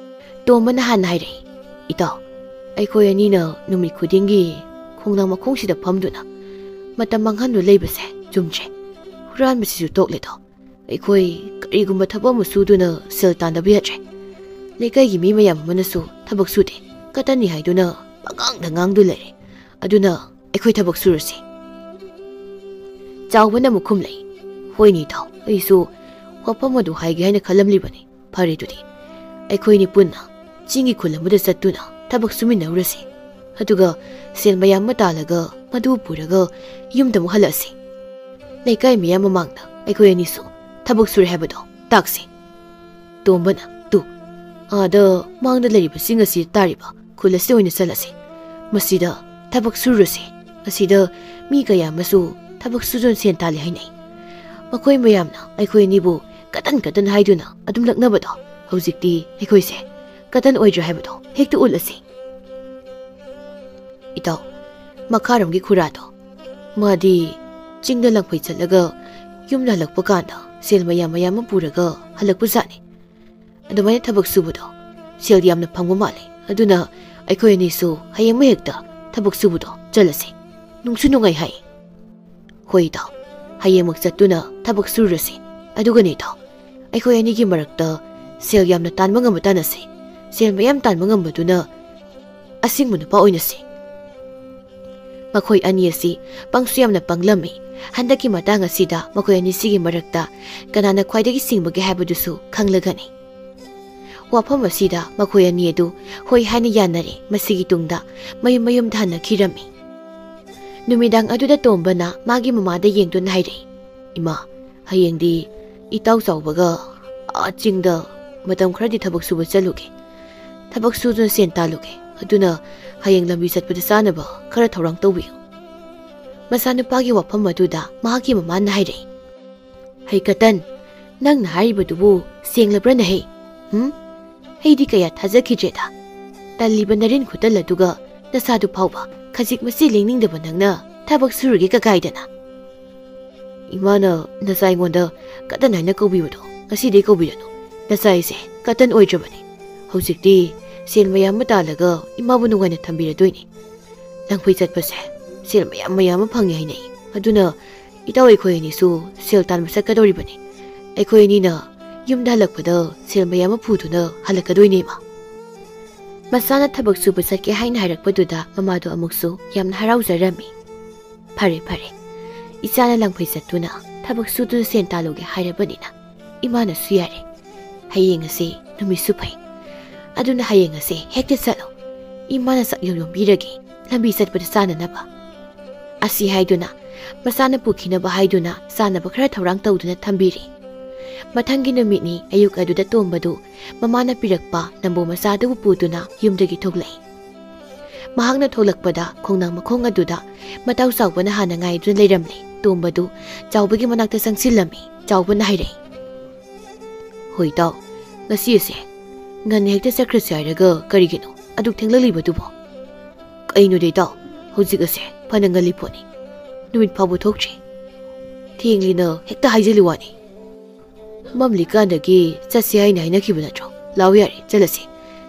ꯇꯣꯝꯕꯅ ꯍꯥꯟꯅ ꯍꯥꯏꯔꯛꯏ, "ꯏꯇꯥꯎ, ꯑꯩꯈꯣꯏ ꯑꯅꯤꯅ ꯅꯨꯃꯤꯠ ꯈꯨꯗꯤꯡꯒꯤ ꯈꯣꯡꯅꯥꯡ ꯃꯈꯣꯡꯁꯤꯗ ꯐꯝꯗꯨꯅ ꯃꯇꯝ ꯃꯥꯡꯍꯟꯗꯨꯅ ꯂꯩꯕꯁꯦ ꯆꯨꯝꯗ꯭ꯔꯦ꯫ ꯍꯨꯔꯥꯟꯕꯁꯤꯁꯨ ꯇꯣꯛꯂꯦꯗꯣ꯫ ꯑꯩꯈꯣꯏ ꯀꯔꯤꯒꯨꯝꯕ ꯊꯕꯛ ꯑꯃ ꯁꯨꯗꯨꯅ ꯁꯦꯜ ꯇꯥꯟꯗꯕ ꯌꯥꯗ꯭ꯔꯦ꯫ ꯂꯩꯀꯥꯏꯒꯤ ꯃꯤ ꯃꯌꯥꯝ ꯑꯃꯅꯁꯨ ꯊꯕꯛ ꯁꯨꯗꯦ, ꯀꯇꯟꯅꯤ ꯍꯥꯏꯗꯨꯅ ꯄꯉꯥꯡꯗ ꯉꯥꯡꯗꯨ ꯂꯩꯔꯦ꯫ ꯑꯗꯨꯅ ꯑꯩꯈꯣꯏ ꯊꯕꯛ ꯁꯨꯔꯁꯤ꯫" ꯆꯥꯎꯕꯅ ꯑꯃꯨꯛ ꯈꯨꯝꯂꯛꯏ, "ꯍꯣꯏꯅꯦ ꯏꯇꯥꯎ, ꯑꯩꯁꯨ ꯋꯥꯐꯝ ꯑꯗꯨ ꯍꯥꯏꯒꯦ ꯍꯥꯏꯅ ꯈꯜꯂꯝꯂꯤꯕꯅꯤ꯫ ꯐꯔꯦ ꯑꯗꯨꯗꯤ, ꯑꯩꯈꯣꯏꯅꯤ ꯄꯨꯟꯅ ꯆꯤꯡꯒꯤ ꯈꯨꯜ ꯑꯃꯗ ꯆꯠꯇꯨꯅ ꯊꯕꯛ ꯁꯨꯃꯤꯟꯅꯔꯨꯔꯁꯤ꯫ ꯑꯗꯨꯒ ꯁꯦꯜ ꯃꯌꯥꯝ ꯑꯃ ꯇꯥꯜꯂꯒ ꯃꯗꯨ ꯄꯨꯔꯒ ꯌꯨꯝꯗ ꯑꯃꯨꯛ ꯍꯜꯂꯛꯑꯁꯤ꯫ ꯂꯩꯀꯥꯏ ꯃꯤꯌꯥꯝ ꯃꯃꯥꯡꯗ ꯑꯩꯈꯣꯏ ꯑꯅꯤꯁꯨ ꯊꯕꯛ ꯁꯨꯔꯦ ꯍꯥꯏꯕꯗꯣ ꯇꯥꯛꯁꯤ꯫" ꯇꯣꯝꯕꯅ, "ꯇꯨ, ꯑꯥꯗ ꯃꯥꯡꯗ ꯂꯩꯔꯤꯕ ꯆꯤꯡ ꯑꯁꯤꯗ ꯇꯥꯔꯤꯕ ꯈꯨꯜ ꯑꯁꯤꯗ ꯑꯣꯏꯅ ꯆꯠꯂꯁꯤ꯫ ꯃꯁꯤꯗ ꯊꯕꯛ ꯁꯨꯔꯨꯔꯁꯤ꯫ ꯑꯁꯤꯗ ꯃꯤ ꯀꯌꯥ ꯑꯃꯁꯨ ꯊꯕꯛ ꯁꯨꯗꯨꯅ ꯁꯦꯟ ꯇꯥꯜꯂꯤ ꯍꯥꯏꯅꯩ꯫ ꯃꯈꯣꯏ ꯃꯌꯥꯝꯅ ꯑꯩꯈꯣꯏ ꯑꯅꯤꯕꯨ ꯀꯇꯟ ꯀꯇꯟ ꯍꯥꯏꯗꯨꯅ ꯑꯗꯨꯝ ꯂꯛꯅꯕꯗꯣ, ꯍꯧꯖꯤꯛꯇꯤ ꯑꯩꯈꯣꯏꯁꯦ ꯀꯇꯟ ꯑꯣꯏꯗ꯭ꯔꯦ ꯍꯥꯏꯕꯗꯣ ꯍꯦꯛꯇ ꯎꯠꯂꯁꯤ꯫ ꯏꯇꯥꯎ, ꯃꯈꯥꯔꯣꯝꯒꯤ ꯈꯨꯔꯥꯗꯣ, ꯃꯥꯗꯤ ꯆꯤꯡꯗ ꯂꯪꯐꯩ ꯆꯠꯂꯒ ꯌꯨꯝꯗ ꯍꯜꯂꯛꯄ ꯀꯥꯟꯗ ꯁꯦꯜ ꯃꯌꯥꯝ ꯃꯌꯥꯝ ꯑꯃ ꯄꯨꯔꯒ ꯍꯜꯂꯛꯄꯖꯥꯠꯅꯤ꯫ ꯑꯗꯨꯃꯥꯏꯅ ꯊꯕꯛ ꯁꯨꯕꯗꯣ ꯁꯦꯜ ꯌꯥꯝꯅ ꯐꯪꯕ ꯃꯥꯜꯂꯦ꯫ ꯑꯗꯨꯅ ꯑꯩꯈꯣꯏ ꯑꯅꯤꯁꯨ ꯍꯌꯦꯡꯃꯛ ꯍꯦꯛꯇ ꯊꯕꯛ ꯁꯨꯕꯗꯣ ꯆꯠꯂꯁꯦ꯫ ꯅꯨꯡꯁꯨ ꯅꯨꯡꯉꯥꯏ ꯍꯥꯏ꯫ ꯍꯣꯏ ꯏꯇꯥꯎ, ꯍꯌꯦꯡꯃꯛ ꯆꯠꯇꯨꯅ ꯊꯕꯛ ꯁꯨꯔꯁꯤ꯫ ꯑꯗꯨꯒꯅꯦ ꯏꯇꯥꯎ, ꯑꯩꯈꯣꯏ ꯑꯅꯤꯒꯤ ꯃꯔꯛꯇ ꯁꯦꯜ ꯌꯥꯝꯅ ꯇꯥꯟꯕ ꯉꯝꯕ ꯇꯥꯟꯅꯁꯤ꯫ ꯁꯦꯜ ꯃꯌꯥꯝ ꯇꯥꯟꯕ ꯉꯝꯕꯗꯨꯅ ꯑꯁꯤꯡꯕ ꯅꯨꯄꯥ ꯑꯣꯏꯅꯁꯤ꯫ ꯃꯈꯣꯏ ꯑꯅꯤ ꯑꯁꯤ ꯄꯪꯁꯨ ꯌꯥꯝꯅ ꯄꯪꯂꯝꯃꯤ꯫ ꯍꯟꯗꯛꯀꯤ ꯃꯇꯥꯡ ꯑꯁꯤꯗ ꯃꯈꯣꯏ ꯑꯅꯤꯁꯤꯒꯤ ꯃꯔꯛꯇ ꯀꯅꯥꯅ ꯈ꯭ꯋꯥꯏꯗꯒꯤ ꯁꯤꯡꯕꯒꯦ ꯍꯥꯏꯕꯗꯨꯁꯨ ꯈꯪꯂꯒꯅꯤ꯫ ꯋꯥꯐꯝ ꯑꯁꯤꯗ ꯃꯈꯣꯏ ꯑꯅꯤ ꯑꯗꯨ ꯍꯣꯏ ꯍꯥꯏꯅ ꯌꯥꯅꯔꯦ꯫ ꯃꯁꯤꯒꯤ ꯇꯨꯡꯗ ꯃꯌꯨꯝ ꯃꯌꯨꯝꯗ ꯍꯟꯅꯈꯤꯔꯝꯃꯤ꯫ ꯅꯨꯃꯤꯗꯥꯡ ꯑꯗꯨꯗ ꯇꯣꯝꯕꯅ ꯃꯥꯒꯤ ꯃꯃꯥꯗ ꯌꯦꯡꯗꯨꯅ ꯍꯥꯏꯔꯛꯏ, "ꯏꯃꯥ, ꯍꯌꯦꯡꯗꯤ ꯏꯇꯥꯎ ꯆꯥꯎꯕꯒ ꯑꯥ ꯆꯤꯡꯗ ꯃꯇꯝ ꯈꯔꯗꯤ ꯊꯕꯛ ꯁꯨꯕ ꯆꯠꯂꯨꯒꯦ꯫ ꯊꯕꯛ ꯁꯨꯗꯨꯅ ꯁꯦꯟ ꯇꯥꯜꯂꯨꯒꯦ꯫ ꯑꯗꯨꯅ ꯍꯌꯦꯡ ꯂꯝꯕꯤ ꯆꯠꯄꯗ ꯆꯥꯅꯕ ꯈꯔ ꯊꯧꯔꯥꯡ ꯇꯧꯕꯤꯌꯨ"꯫ ꯃꯆꯥꯅꯨꯄꯥꯒꯤ ꯋꯥꯐꯝ ꯑꯗꯨꯗ ꯃꯍꯥꯛꯀꯤ ꯃꯃꯥꯅ ꯍꯥꯏꯔꯛꯏ, "ꯍꯩ ꯀꯇꯟ, ꯅꯪꯅ ꯍꯥꯏꯔꯤꯕꯗꯨꯕꯨ ꯁꯦꯡꯂꯕ꯭ꯔꯅꯦ ꯍꯩ? ꯍꯨꯝ? ꯑꯩꯗꯤ ꯀꯌꯥ ꯊꯥꯖꯈꯤꯗ꯭ꯔꯦꯗ꯫ ꯇꯜꯂꯤꯕ ꯅꯔꯤꯟ ꯈꯨꯇꯜ ꯑꯗꯨꯒ ꯅꯁꯥꯗꯨ ꯐꯥꯎꯕ ꯈꯖꯤꯛ ꯃꯆꯦ ꯂꯦꯡꯅꯤꯡꯗꯕ ꯅꯪꯅ ꯊꯕꯛ ꯁꯨꯔꯒꯦ ꯀꯀꯥꯏꯗꯅ?" "ꯏꯃꯥꯅ ꯅꯆꯥ ꯑꯩꯉꯣꯟꯗ ꯀꯇꯟ ꯍꯥꯏꯅ ꯀꯧꯕꯤꯕꯗꯣ ꯉꯁꯤꯗꯤ ꯀꯧꯕꯤꯔꯅꯨ꯫ ꯅꯆꯥ ꯑꯩꯁꯦ ꯀꯇꯟ ꯑꯣꯏꯗ꯭ꯔꯕꯅꯤ꯫ ꯍꯧꯖꯤꯛꯇꯤ ꯁꯦꯜ ꯃꯌꯥꯝ ꯑꯃ ꯇꯥꯜꯂꯒ ꯏꯃꯥꯕꯨ ꯅꯨꯡꯉꯥꯏꯅ ꯊꯝꯕꯤꯔꯗꯣꯏꯅꯤ꯫ ꯂꯪꯐꯩ ꯆꯠꯄꯁꯦ ꯁꯦꯜ ꯃꯌꯥꯝ ꯃꯌꯥꯝ ꯑꯃ ꯐꯪꯉꯦ ꯍꯥꯏꯅꯩ꯫ ꯑꯗꯨꯅ ꯏꯇꯥꯎ ꯑꯩꯈꯣꯏ ꯑꯅꯤꯁꯨ ꯁꯦꯜ ꯇꯥꯟꯕ ꯆꯠꯀꯗꯧꯔꯤꯕꯅꯤ꯫ ꯑꯩꯈꯣꯏ ꯑꯅꯤꯅ ꯌꯨꯝꯗ ꯍꯜꯂꯛꯄꯗ ꯁꯦꯜ ꯃꯌꯥꯝ ꯑꯃ ꯄꯨꯗꯨꯅ ꯍꯜꯂꯛꯀꯗꯣꯏꯅꯦ ꯏꯃꯥ"꯫ ꯃꯆꯥꯅ ꯊꯕꯛ ꯁꯨꯕ ꯆꯠꯀꯦ ꯍꯥꯏꯅ ꯍꯥꯏꯔꯛꯄꯗꯨꯗ ꯃꯃꯥꯗꯣ ꯑꯃꯨꯛꯁꯨ ꯌꯥꯝꯅ ꯍꯔꯥꯎꯖꯔꯝꯃꯤ꯫ "ꯐꯔꯦ ꯐꯔꯦ, ꯏꯆꯥꯅ ꯂꯪꯐꯩ ꯆꯠꯇꯨꯅ ꯊꯕꯛ ꯁꯨꯗꯨꯅ ꯁꯦꯟ ꯇꯥꯜꯂꯨꯒꯦ ꯍꯥꯏꯔꯕꯅꯤꯅ ꯏꯃꯥꯅꯁꯨ ꯌꯥꯔꯦ꯫ ꯍꯌꯦꯡ ꯑꯁꯤ ꯅꯨꯃꯤꯠꯁꯨ ꯐꯩ꯫ ꯑꯗꯨꯅ ꯍꯌꯦꯡ ꯑꯁꯤ ꯍꯦꯛꯇ ꯆꯠꯂꯣ꯫ ꯏꯃꯥꯅ ꯆꯥꯛ ꯌꯣꯝ ꯌꯣꯝꯕꯤꯔꯒꯦ, ꯂꯝꯕꯤ ꯆꯠꯄꯗ ꯆꯥꯅꯅꯕ"꯫ ꯑꯁꯤ ꯍꯥꯏꯗꯨꯅ ꯃꯆꯥꯅ ꯄꯨꯈꯤꯅꯕ ꯍꯥꯏꯗꯨꯅ ꯆꯥꯅꯕ ꯈꯔ ꯊꯧꯔꯥꯡ ꯇꯧꯗꯨꯅ ꯊꯝꯕꯤꯔꯦ꯫ ꯃꯊꯪꯒꯤ ꯅꯨꯃꯤꯠꯅꯤ꯫ ꯑꯌꯨꯛ ꯑꯗꯨꯗ ꯇꯣꯝꯕꯗꯨ ꯃꯃꯥꯅ ꯄꯤꯔꯛꯄ ꯅꯝꯕꯣ ꯃꯆꯥꯗꯨꯕꯨ ꯄꯨꯗꯨꯅ ꯌꯨꯝꯗꯒꯤ ꯊꯣꯛꯂꯛꯏ꯫ ꯃꯍꯥꯛꯅ ꯊꯣꯛꯂꯛꯄꯗ ꯈꯣꯡꯅꯥꯡ ꯃꯈꯣꯡ ꯑꯗꯨꯗ ꯃꯇꯥꯎ ꯆꯥꯎꯕꯅ ꯍꯥꯟꯅ ꯉꯥꯏꯗꯨꯅ ꯂꯩꯔꯝꯂꯦ꯫ ꯇꯣꯝꯕꯗꯨ ꯆꯥꯎꯕꯒꯤ ꯃꯅꯥꯛꯇ ꯆꯪꯁꯤꯜꯂꯝꯃꯤ꯫ ꯆꯥꯎꯕꯅ ꯍꯥꯏꯔꯛꯏ, "ꯍꯣꯏ ꯏꯇꯥꯎ, ꯉꯁꯤ ꯑꯁꯦ ꯉꯟꯅ ꯍꯦꯛꯇ ꯆꯠꯈ꯭ꯔꯁꯤ ꯍꯥꯏꯔꯒ ꯀꯔꯤꯒꯤꯅꯣ ꯑꯗꯨꯛ ꯊꯦꯡꯂꯛꯂꯤꯕꯗꯨꯕꯣ?" "ꯀꯩꯅꯣꯗ ꯏꯇꯥꯎ, ꯍꯧꯖꯤꯛ ꯑꯁꯦ ꯐꯅ ꯉꯜꯂꯤ ꯄꯣꯠꯅꯤ, ꯅꯨꯃꯤꯠ ꯐꯥꯎꯕ ꯊꯣꯛꯇ꯭ꯔꯤ꯫ ꯊꯦꯡꯂꯤꯅ ꯍꯦꯛꯇ ꯍꯥꯏꯖꯤꯜꯂꯤ ꯋꯥꯅꯤ꯫ ꯃꯝꯂꯤꯀꯥꯟꯗꯒꯤ ꯆꯠꯁꯤ ꯍꯥꯏꯅ ꯍꯥꯏꯅꯈꯤꯕ ꯅꯠꯇ꯭ꯔꯣ? ꯂꯥꯎ ꯌꯥꯔꯦ, ꯆꯠꯂꯁꯤ꯫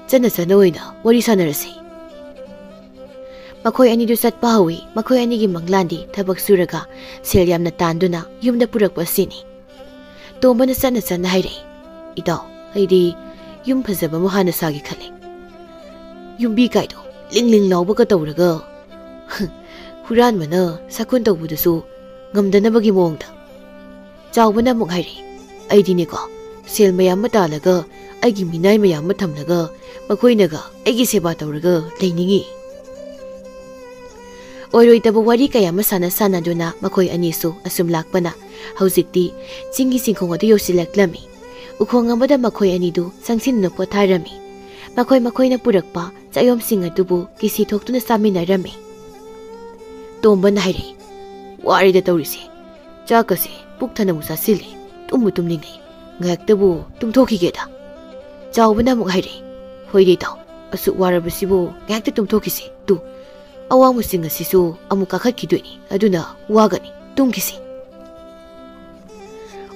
ꯆꯠꯅ ꯆꯠꯅ ꯑꯣꯏꯅ ꯋꯥꯔꯤ ꯁꯥꯟꯅꯔꯁꯤ꯫" ꯃꯈꯣꯏ ꯑꯅꯤꯗꯨ ꯆꯠꯄ ꯍꯧꯏ꯫ ꯃꯈꯣꯏ ꯑꯅꯤꯒꯤ ꯃꯪꯂꯥꯟꯗꯤ ꯊꯕꯛ ꯁꯨꯔꯒ ꯁꯦꯜ ꯌꯥꯝꯅ ꯇꯥꯟꯗꯨꯅ ꯌꯨꯝꯗ ꯄꯨꯔꯛꯄ ꯑꯁꯤꯅꯤ꯫ ꯇꯣꯝꯕꯅ ꯆꯠꯅ ꯆꯠꯅ ꯍꯥꯏꯔꯛꯏ, "ꯏꯇꯥꯎ, ꯑꯩꯗꯤ ꯌꯨꯝ ꯐꯖꯕ ꯑꯃ ꯍꯥꯟꯅ ꯁꯥꯒꯦ ꯈꯜꯂꯤ꯫ ꯌꯨꯝꯕꯤ ꯀꯥꯏꯗꯣ ꯂꯤꯡ ꯂꯤꯡ ꯂꯥꯎꯕꯒ ꯇꯧꯔꯒ, ꯍꯨꯔꯥꯟꯕꯅ ꯁꯥꯈꯨꯟ ꯇꯧꯕꯗꯨꯁꯨ ꯉꯝꯗꯅꯕꯒꯤ ꯃꯑꯣꯡꯗ꯫" ꯆꯥꯎꯕꯅ ꯑꯃꯨꯛ ꯍꯥꯏꯔꯛꯏ, "ꯑꯩꯗꯤꯅꯦꯀꯣ, ꯁꯦꯜ ꯃꯌꯥꯝ ꯑꯃ ꯇꯥꯜꯂꯒ ꯑꯩꯒꯤ ꯃꯤꯅꯥꯏ ꯃꯌꯥꯝ ꯑꯃ ꯊꯝꯂꯒ ꯃꯈꯣꯏꯅꯒ ꯑꯩꯒꯤ ꯁꯦꯕꯥ ꯇꯧꯔꯒ ꯂꯩꯅꯤꯡꯏ꯫" ꯑꯣꯏꯔꯣꯏꯗꯕ ꯋꯥꯔꯤ ꯀꯌꯥ ꯑꯃ ꯁꯥꯟꯅ ꯁꯥꯟꯅꯗꯨꯅ ꯃꯈꯣꯏ ꯑꯅꯤꯁꯨ ꯑꯁꯨꯝ ꯂꯥꯛꯄꯅ ꯍꯧꯖꯤꯛꯇꯤ ꯆꯤꯡꯒꯤ ꯆꯤꯡꯈꯣꯡ ꯑꯗꯨ ꯌꯧꯁꯤꯜꯂꯛꯂꯝꯃꯤ꯫ ꯎꯈꯣꯡ ꯑꯃꯗ ꯃꯈꯣꯏ ꯑꯅꯤꯗꯨ ꯆꯪꯁꯤꯟꯗꯨꯅ ꯄꯣꯊꯥꯔꯝꯃꯤ꯫ ꯃꯈꯣꯏ ꯃꯈꯣꯏꯅ ꯄꯨꯔꯛꯄ ꯆꯥꯌꯣꯝꯁꯤꯡ ꯑꯗꯨꯕꯨ ꯀꯤꯁꯤ ꯊꯣꯛꯇꯨꯅ ꯆꯥꯃꯤꯟꯅꯔꯝꯃꯤ꯫ ꯇꯣꯝꯕꯅ ꯍꯥꯏꯔꯛꯏ, "ꯋꯥꯔꯦꯗ ꯇꯧꯔꯤꯁꯦ꯫ ꯆꯥꯛꯀꯁꯦ ꯄꯨꯛ ꯊꯟꯅꯕꯨ ꯆꯥꯁꯤꯜꯂꯦ꯫ ꯇꯨꯝꯕꯨ ꯇꯨꯝꯅꯤꯡꯉꯦ꯫ ꯉꯥꯏꯍꯥꯛꯇꯕꯨ ꯇꯨꯝꯊꯣꯛꯈꯤꯒꯦꯗ꯫" ꯆꯥꯎꯕꯅ ꯑꯃꯨꯛ ꯍꯥꯏꯔꯛꯏ, "ꯍꯣꯏꯗꯤ ꯏꯇꯥꯎ, ꯑꯁꯨꯛ ꯋꯥꯔꯕꯁꯤꯕꯨ ꯉꯥꯏꯍꯥꯛꯇ ꯇꯨꯝꯊꯣꯛꯈꯤꯁꯤ꯫ ꯇꯨ, ꯑꯋꯥꯡꯕꯁꯤꯡ ꯑꯁꯤꯁꯨ ꯑꯃꯨꯛ ꯀꯥꯈꯠꯈꯤꯗꯣꯏꯅꯤ, ꯑꯗꯨꯅ ꯋꯥꯒꯅꯤ꯫ ꯇꯨꯝꯈꯤꯁꯤ꯫"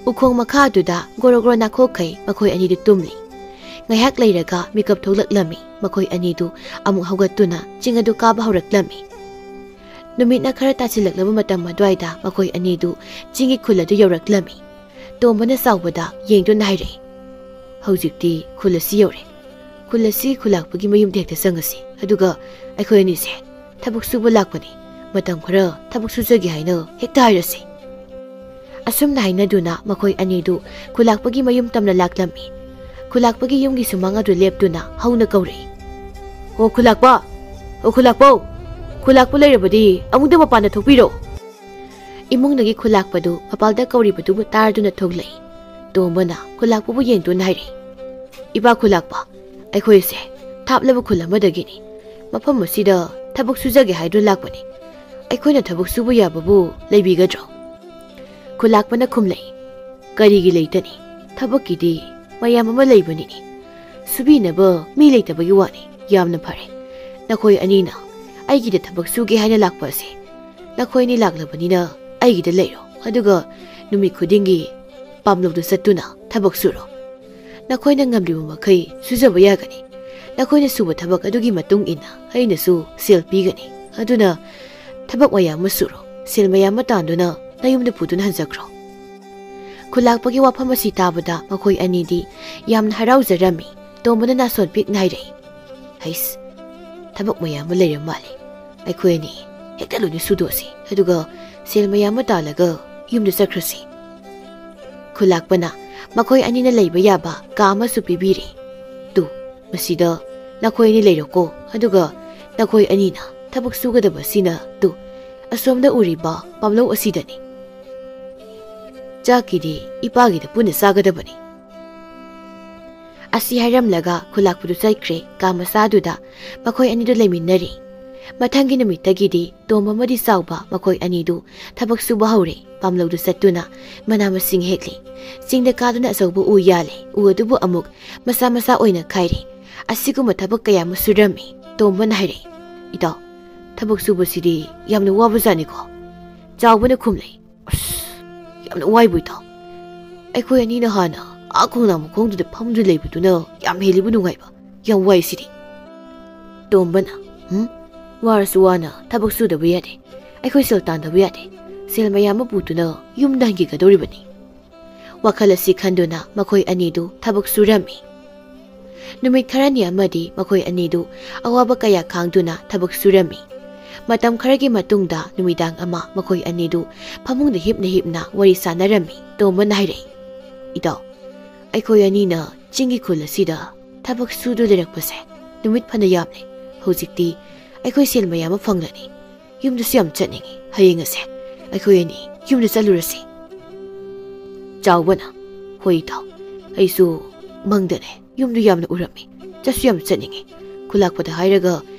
ꯎꯈꯣꯡ ꯃꯈꯥꯗꯨꯗ ꯒꯣꯔꯣ ꯒꯣꯔꯣ ꯅꯥꯈꯣꯛꯈꯩ ꯃꯈꯣꯏ ꯑꯅꯤꯗꯨ ꯇꯨꯝꯂꯤ꯫ ꯉꯥꯏꯍꯥꯛ ꯂꯩꯔꯒ ꯃꯤꯀꯞ ꯊꯣꯛꯂꯛꯂꯝꯃꯤ꯫ ꯃꯈꯣꯏ ꯑꯅꯤꯗꯨ ꯑꯃꯨꯛ ꯍꯧꯒꯠꯇꯨꯅ ꯆꯤꯡ ꯑꯗꯨ ꯀꯥꯕ ꯍꯧꯔꯛꯂꯝꯃꯤ꯫ ꯅꯨꯃꯤꯠꯅ ꯈꯔ ꯇꯥꯁꯤꯜꯂꯛꯂꯕ ꯃꯇꯝ ꯑꯗꯨꯋꯥꯏꯗ ꯃꯈꯣꯏ ꯑꯅꯤꯗꯨ ꯆꯤꯡꯒꯤ ꯈꯨꯜ ꯑꯗꯨ ꯌꯧꯔꯛꯂꯝꯃꯤ꯫ ꯇꯣꯝꯕꯅ ꯆꯥꯎꯕꯗ ꯌꯦꯡꯗꯨꯅ ꯍꯥꯏꯔꯛꯏ, "ꯍꯧꯖꯤꯛꯇꯤ ꯈꯨꯜ ꯑꯁꯤ ꯌꯧꯔꯦ꯫ ꯈꯨꯜ ꯑꯁꯤ ꯈꯨꯂꯥꯛꯄꯒꯤ ꯃꯌꯨꯝꯗ ꯍꯦꯛꯇ ꯆꯪꯉꯁꯤ꯫ ꯑꯗꯨꯒ ꯑꯩꯈꯣꯏ ꯑꯅꯤꯁꯦ ꯊꯕꯛ ꯁꯨꯕ ꯂꯥꯛꯄꯅꯤ, ꯃꯇꯝ ꯈꯔ ꯊꯕꯛ ꯁꯨꯖꯒꯦ ꯍꯥꯏꯅ ꯍꯦꯛꯇ ꯍꯥꯏꯔꯁꯤ꯫" ꯑꯁꯨꯝꯅ ꯍꯥꯏꯅꯗꯨꯅ ꯃꯈꯣꯏ ꯑꯅꯤꯗꯨ ꯈꯨꯂꯥꯛꯄꯒꯤ ꯃꯌꯨꯝ ꯇꯝꯅ ꯂꯥꯛꯂꯝꯃꯤ꯫ ꯈꯨꯂꯥꯛꯄꯒꯤ ꯌꯨꯝꯒꯤ ꯁꯨꯃꯥꯡ ꯑꯗꯨ ꯂꯦꯞꯇꯨꯅ ꯍꯧꯅ ꯀꯧꯔꯛꯏ, "ꯑꯣ ꯈꯨꯂꯥꯛꯄ! ꯑꯣ ꯈꯨꯂꯥꯛꯄꯧ! ꯈꯨꯂꯥꯛꯄ ꯂꯩꯔꯕꯗꯤ ꯑꯃꯨꯛꯇ ꯃꯄꯥꯟꯗ ꯊꯣꯛꯄꯤꯔꯣ!" ꯏꯃꯨꯡꯗꯒꯤ ꯈꯨꯂꯥꯛꯄꯗꯨ ꯃꯄꯥꯜꯗ ꯀꯧꯔꯤꯕꯗꯨꯕꯨ ꯇꯥꯔꯗꯨꯅ ꯊꯣꯛꯂꯛꯏ꯫ ꯇꯣꯝꯕꯅ ꯈꯨꯂꯥꯛꯄꯕꯨ ꯌꯦꯡꯗꯨꯅ ꯍꯥꯏꯔꯛꯏ, "ꯏꯄꯥ ꯈꯨꯂꯥꯛꯄ, ꯑꯩꯈꯣꯏꯁꯦ ꯊꯥꯞꯂꯕ ꯈꯨꯜ ꯑꯃꯗꯒꯤꯅꯤ꯫ ꯃꯐꯝ ꯑꯁꯤꯗ ꯊꯕꯛ ꯁꯨꯖꯒꯦ ꯍꯥꯏꯗꯨꯅ ꯂꯥꯛꯄꯅꯤ꯫ ꯑꯩꯈꯣꯏꯅ ꯊꯕꯛ ꯁꯨꯕ ꯌꯥꯕꯕꯨ ꯂꯩꯕꯤꯒꯗ꯭ꯔꯣ?" ꯈꯨꯂꯥꯛꯄꯅ ꯈꯨꯝꯂꯛꯏ, "ꯀꯔꯤꯒꯤ ꯂꯩꯇꯅꯤ? ꯊꯕꯛꯀꯤꯗꯤ ꯃꯌꯥꯝ ꯑꯃ ꯂꯩꯕꯅꯤꯅꯦ꯫ ꯁꯨꯕꯤꯅꯕ ꯃꯤ ꯂꯩꯇꯕꯒꯤ ꯋꯥꯅꯤ꯫ ꯌꯥꯝꯅ ꯐꯔꯦ꯫ ꯅꯈꯣꯏ ꯑꯅꯤꯅ ꯑꯩꯒꯤꯗ ꯊꯕꯛ ꯁꯨꯒꯦ ꯍꯥꯏꯅ ꯂꯥꯛꯄ ꯑꯁꯦ꯫ ꯅꯈꯣꯏ ꯑꯅꯤ ꯂꯥꯛꯂꯕꯅꯤꯅ ꯑꯩꯒꯤꯗ ꯂꯩꯔꯣ꯫ ꯑꯗꯨꯒ ꯅꯨꯃꯤꯠ ꯈꯨꯗꯤꯡꯒꯤ ꯄꯥꯝꯂꯧꯗ ꯆꯠꯇꯨꯅ ꯊꯕꯛ ꯁꯨꯔꯣ꯫ ꯅꯈꯣꯏꯅ ꯉꯝꯂꯤꯕ ꯃꯈꯩ ꯁꯨꯖꯕ ꯌꯥꯒꯅꯤ꯫ ꯅꯈꯣꯏꯅ ꯁꯨꯕ ꯊꯕꯛ ꯑꯗꯨꯒꯤ ꯃꯇꯨꯡ ꯏꯟꯅ ꯑꯩꯅꯁꯨ ꯁꯦꯜ ꯄꯤꯒꯅꯤ꯫ ꯑꯗꯨꯅ ꯊꯕꯛ ꯃꯌꯥꯝ ꯑꯃ ꯁꯨꯔꯣ꯫ ꯁꯦꯜ ꯃꯌꯥꯝ ꯑꯃ ꯇꯥꯟꯗꯨꯅ ꯅꯌꯨꯝꯗ ꯄꯨꯗꯨꯅ ꯍꯟꯖꯈ꯭ꯔꯣ꯫" ꯈꯨꯂꯥꯛꯄꯒꯤ ꯋꯥꯐꯝ ꯑꯁꯤ ꯇꯥꯕꯗ ꯃꯈꯣꯏ ꯑꯅꯤꯗꯤ ꯌꯥꯝꯅ ꯍꯔꯥꯎꯖꯔꯝꯃꯤ꯫ ꯇꯣꯝꯕꯅ ꯅꯥꯁꯣꯟ ꯄꯤꯛ ꯅꯥꯏꯔꯛꯏ꯫ "ꯍꯩꯁ, ꯊꯕꯛ ꯃꯌꯥꯝ ꯑꯃ ꯂꯩꯔ ꯃꯥꯜꯂꯦ꯫ ꯑꯩꯈꯣꯏ ꯑꯅꯤ ꯍꯦꯛꯇ ꯂꯣꯏꯅ ꯁꯨꯗꯣꯛꯁꯤ꯫ ꯑꯗꯨꯒ ꯁꯦꯜ ꯃꯌꯥꯝ ꯑꯃ ꯇꯥꯜꯂꯒ ꯌꯨꯝꯗ ꯆꯠꯈ꯭ꯔꯁꯤ꯫" ꯈꯨꯂꯥꯛꯄꯅ ꯃꯈꯣꯏ ꯑꯅꯤꯅ ꯂꯩꯕ ꯌꯥꯕ ꯀꯥ ꯑꯃꯁꯨ ꯄꯤꯕꯤꯔꯦ꯫ "ꯇꯨ, ꯃꯁꯤꯗ ꯅꯈꯣꯏ ꯑꯅꯤ ꯂꯩꯔꯣꯀꯣ꯫ ꯑꯗꯨꯒ ꯅꯈꯣꯏ ꯑꯅꯤꯅ ꯊꯕꯛ ꯁꯨꯒꯗꯕꯁꯤꯅ, ꯇꯨ, ꯑꯁꯣꯝꯗ ꯎꯔꯤꯕ ꯄꯥꯝꯂꯧ ꯑꯁꯤꯗꯅꯤ꯫ ꯆꯥꯛꯀꯤꯗꯤ ꯏꯄꯥꯒꯤꯗ ꯄꯨꯟꯅ ꯆꯥꯒꯗꯕꯅꯤ꯫" ꯑꯁꯤ ꯍꯥꯏꯔꯝꯂꯒ ꯈꯨꯂꯥꯛꯄꯗꯨ ꯆꯠꯈ꯭ꯔꯦ꯫ ꯀꯥ ꯃꯆꯥꯗꯨꯗ ꯃꯈꯣꯏ ꯑꯅꯤꯗꯨ ꯂꯩꯃꯤꯟꯅꯔꯤ꯫ ꯃꯊꯪꯒꯤ ꯅꯨꯃꯤꯠꯇꯒꯤꯗꯤ ꯇꯣꯝꯕ ꯑꯃꯗꯤ ꯆꯥꯎꯕ ꯃꯈꯣꯏ ꯑꯅꯤꯗꯨ ꯊꯕꯛ ꯁꯨꯕ ꯍꯧꯔꯦ꯫ ꯄꯥꯝꯂꯧꯗꯨ ꯆꯠꯇꯨꯅ ꯃꯅꯥ ꯃꯁꯤꯡ ꯍꯦꯛꯂꯤ꯫ ꯆꯤꯡꯗ ꯀꯥꯗꯨꯅ ꯑꯆꯧꯕ ꯎ ꯌꯥꯜꯂꯤ꯫ ꯎ ꯑꯗꯨꯕꯨ ꯑꯃꯨꯛ ꯃꯆꯥ ꯃꯆꯥ ꯑꯣꯏꯅ ꯈꯥꯏꯔꯤ꯫ ꯑꯁꯤꯒꯨꯝꯕ ꯊꯕꯛ ꯀꯌꯥ ꯑꯃ ꯁꯨꯔꯝꯃꯤ꯫ ꯇꯣꯝꯕꯅ ꯍꯥꯏꯔꯛꯏ, "ꯏꯇꯥꯎ, ꯊꯕꯛ ꯁꯨꯕꯁꯤꯗꯤ ꯌꯥꯝꯅ ꯋꯥꯕꯖꯥꯠꯅꯤꯀꯣ?" ꯆꯥꯎꯕꯅ ꯈꯨꯝꯂꯛꯏ, "ꯑꯁ, ꯌꯥꯝꯅ ꯋꯥꯏꯕꯨ ꯏꯇꯥꯎ꯫ ꯑꯩꯈꯣꯏ ꯑꯅꯤꯅ ꯍꯥꯟꯅ ꯑꯥ ꯈꯣꯡꯅꯥꯡ ꯃꯈꯣꯡꯗꯨꯗ ꯐꯝꯗꯨꯅ ꯂꯩꯕꯗꯨꯅ ꯌꯥꯝ ꯍꯦꯜꯂꯤꯕꯨ ꯅꯨꯡꯉꯥꯏꯕ꯫ ꯌꯥꯝ ꯋꯥꯏ ꯁꯤꯗꯤ꯫" ꯇꯣꯝꯕꯅ, "ꯍꯨꯝ? ꯋꯥꯔꯁꯨ ꯋꯥꯅ ꯊꯕꯛ ꯁꯨꯗꯕ ꯌꯥꯗꯦ꯫ ꯑꯩꯈꯣꯏ ꯁꯦꯜ ꯇꯥꯟꯗꯕ ꯌꯥꯗꯦ꯫ ꯁꯦꯜ ꯃꯌꯥꯝ ꯑꯃ ꯄꯨꯗꯨꯅ ꯌꯨꯝꯗ ꯍꯟꯈꯤꯒꯗꯧꯔꯤꯕꯅꯤ꯫" ꯋꯥꯈꯜ ꯑꯁꯤ ꯈꯟꯗꯨꯅ ꯃꯈꯣꯏ ꯑꯅꯤꯗꯨ ꯊꯕꯛ ꯁꯨꯔꯝꯃꯤ꯫ ꯅꯨꯃꯤꯠ ꯈꯔꯅꯤ ꯑꯃꯗꯤ ꯃꯈꯣꯏ ꯑꯅꯤꯗꯨ ꯑꯋꯥꯕ ꯀꯌꯥ ꯈꯥꯡꯗꯨꯅ ꯊꯕꯛ ꯁꯨꯔꯝꯃꯤ꯫ ꯃꯇꯝ ꯈꯔꯒꯤ ꯃꯇꯨꯡꯗ ꯅꯨꯃꯤꯗꯥꯡ ꯑꯃ ꯃꯈꯣꯏ ꯑꯅꯤꯗꯨ ꯐꯃꯨꯡꯗ ꯍꯤꯞꯅ ꯍꯤꯞꯅ ꯋꯥꯔꯤ ꯁꯥꯟꯅꯔꯝꯃꯤ꯫ ꯇꯣꯝꯕꯅ ꯍꯥꯏꯔꯛꯏ, "ꯏꯇꯥꯎ, ꯑꯩꯈꯣꯏ ꯑꯅꯤꯅ ꯆꯤꯡꯒꯤ ꯈꯨꯜ ꯑꯁꯤꯗ ꯊꯕꯛ ꯁꯨꯗꯨꯅ ꯂꯩꯔꯛꯄꯁꯦ ꯅꯨꯃꯤꯠ ꯐꯅ ꯌꯥꯝꯂꯦ꯫ ꯍꯧꯖꯤꯛꯇꯤ ꯑꯩꯈꯣꯏ ꯁꯦꯜ ꯃꯌꯥꯝ ꯑꯃ ꯐꯪꯂꯅꯤ꯫ ꯌꯨꯝꯗꯁꯨ ꯌꯥꯝ ꯆꯠꯅꯤꯡꯉꯤ꯫ ꯍꯌꯦꯡ ꯑꯁꯦ ꯑꯩꯈꯣꯏ ꯑꯅꯤ ꯌꯨꯝꯗ ꯆꯠꯂꯨꯔꯁꯤ꯫" ꯆꯥꯎꯕꯅ, "ꯍꯣꯏ ꯏꯇꯥꯎ, ꯑꯩꯁꯨ ꯃꯪꯗꯅꯦ ꯌꯨꯝꯗꯨ ꯌꯥꯝꯅ ꯎꯔꯝꯃꯤ꯫ ꯆꯠꯁꯨ ꯌꯥꯝ ꯆꯠꯅꯤꯡꯉꯤ꯫ ꯈꯨꯂꯥꯛꯄꯗ ꯍꯥꯏꯔꯒ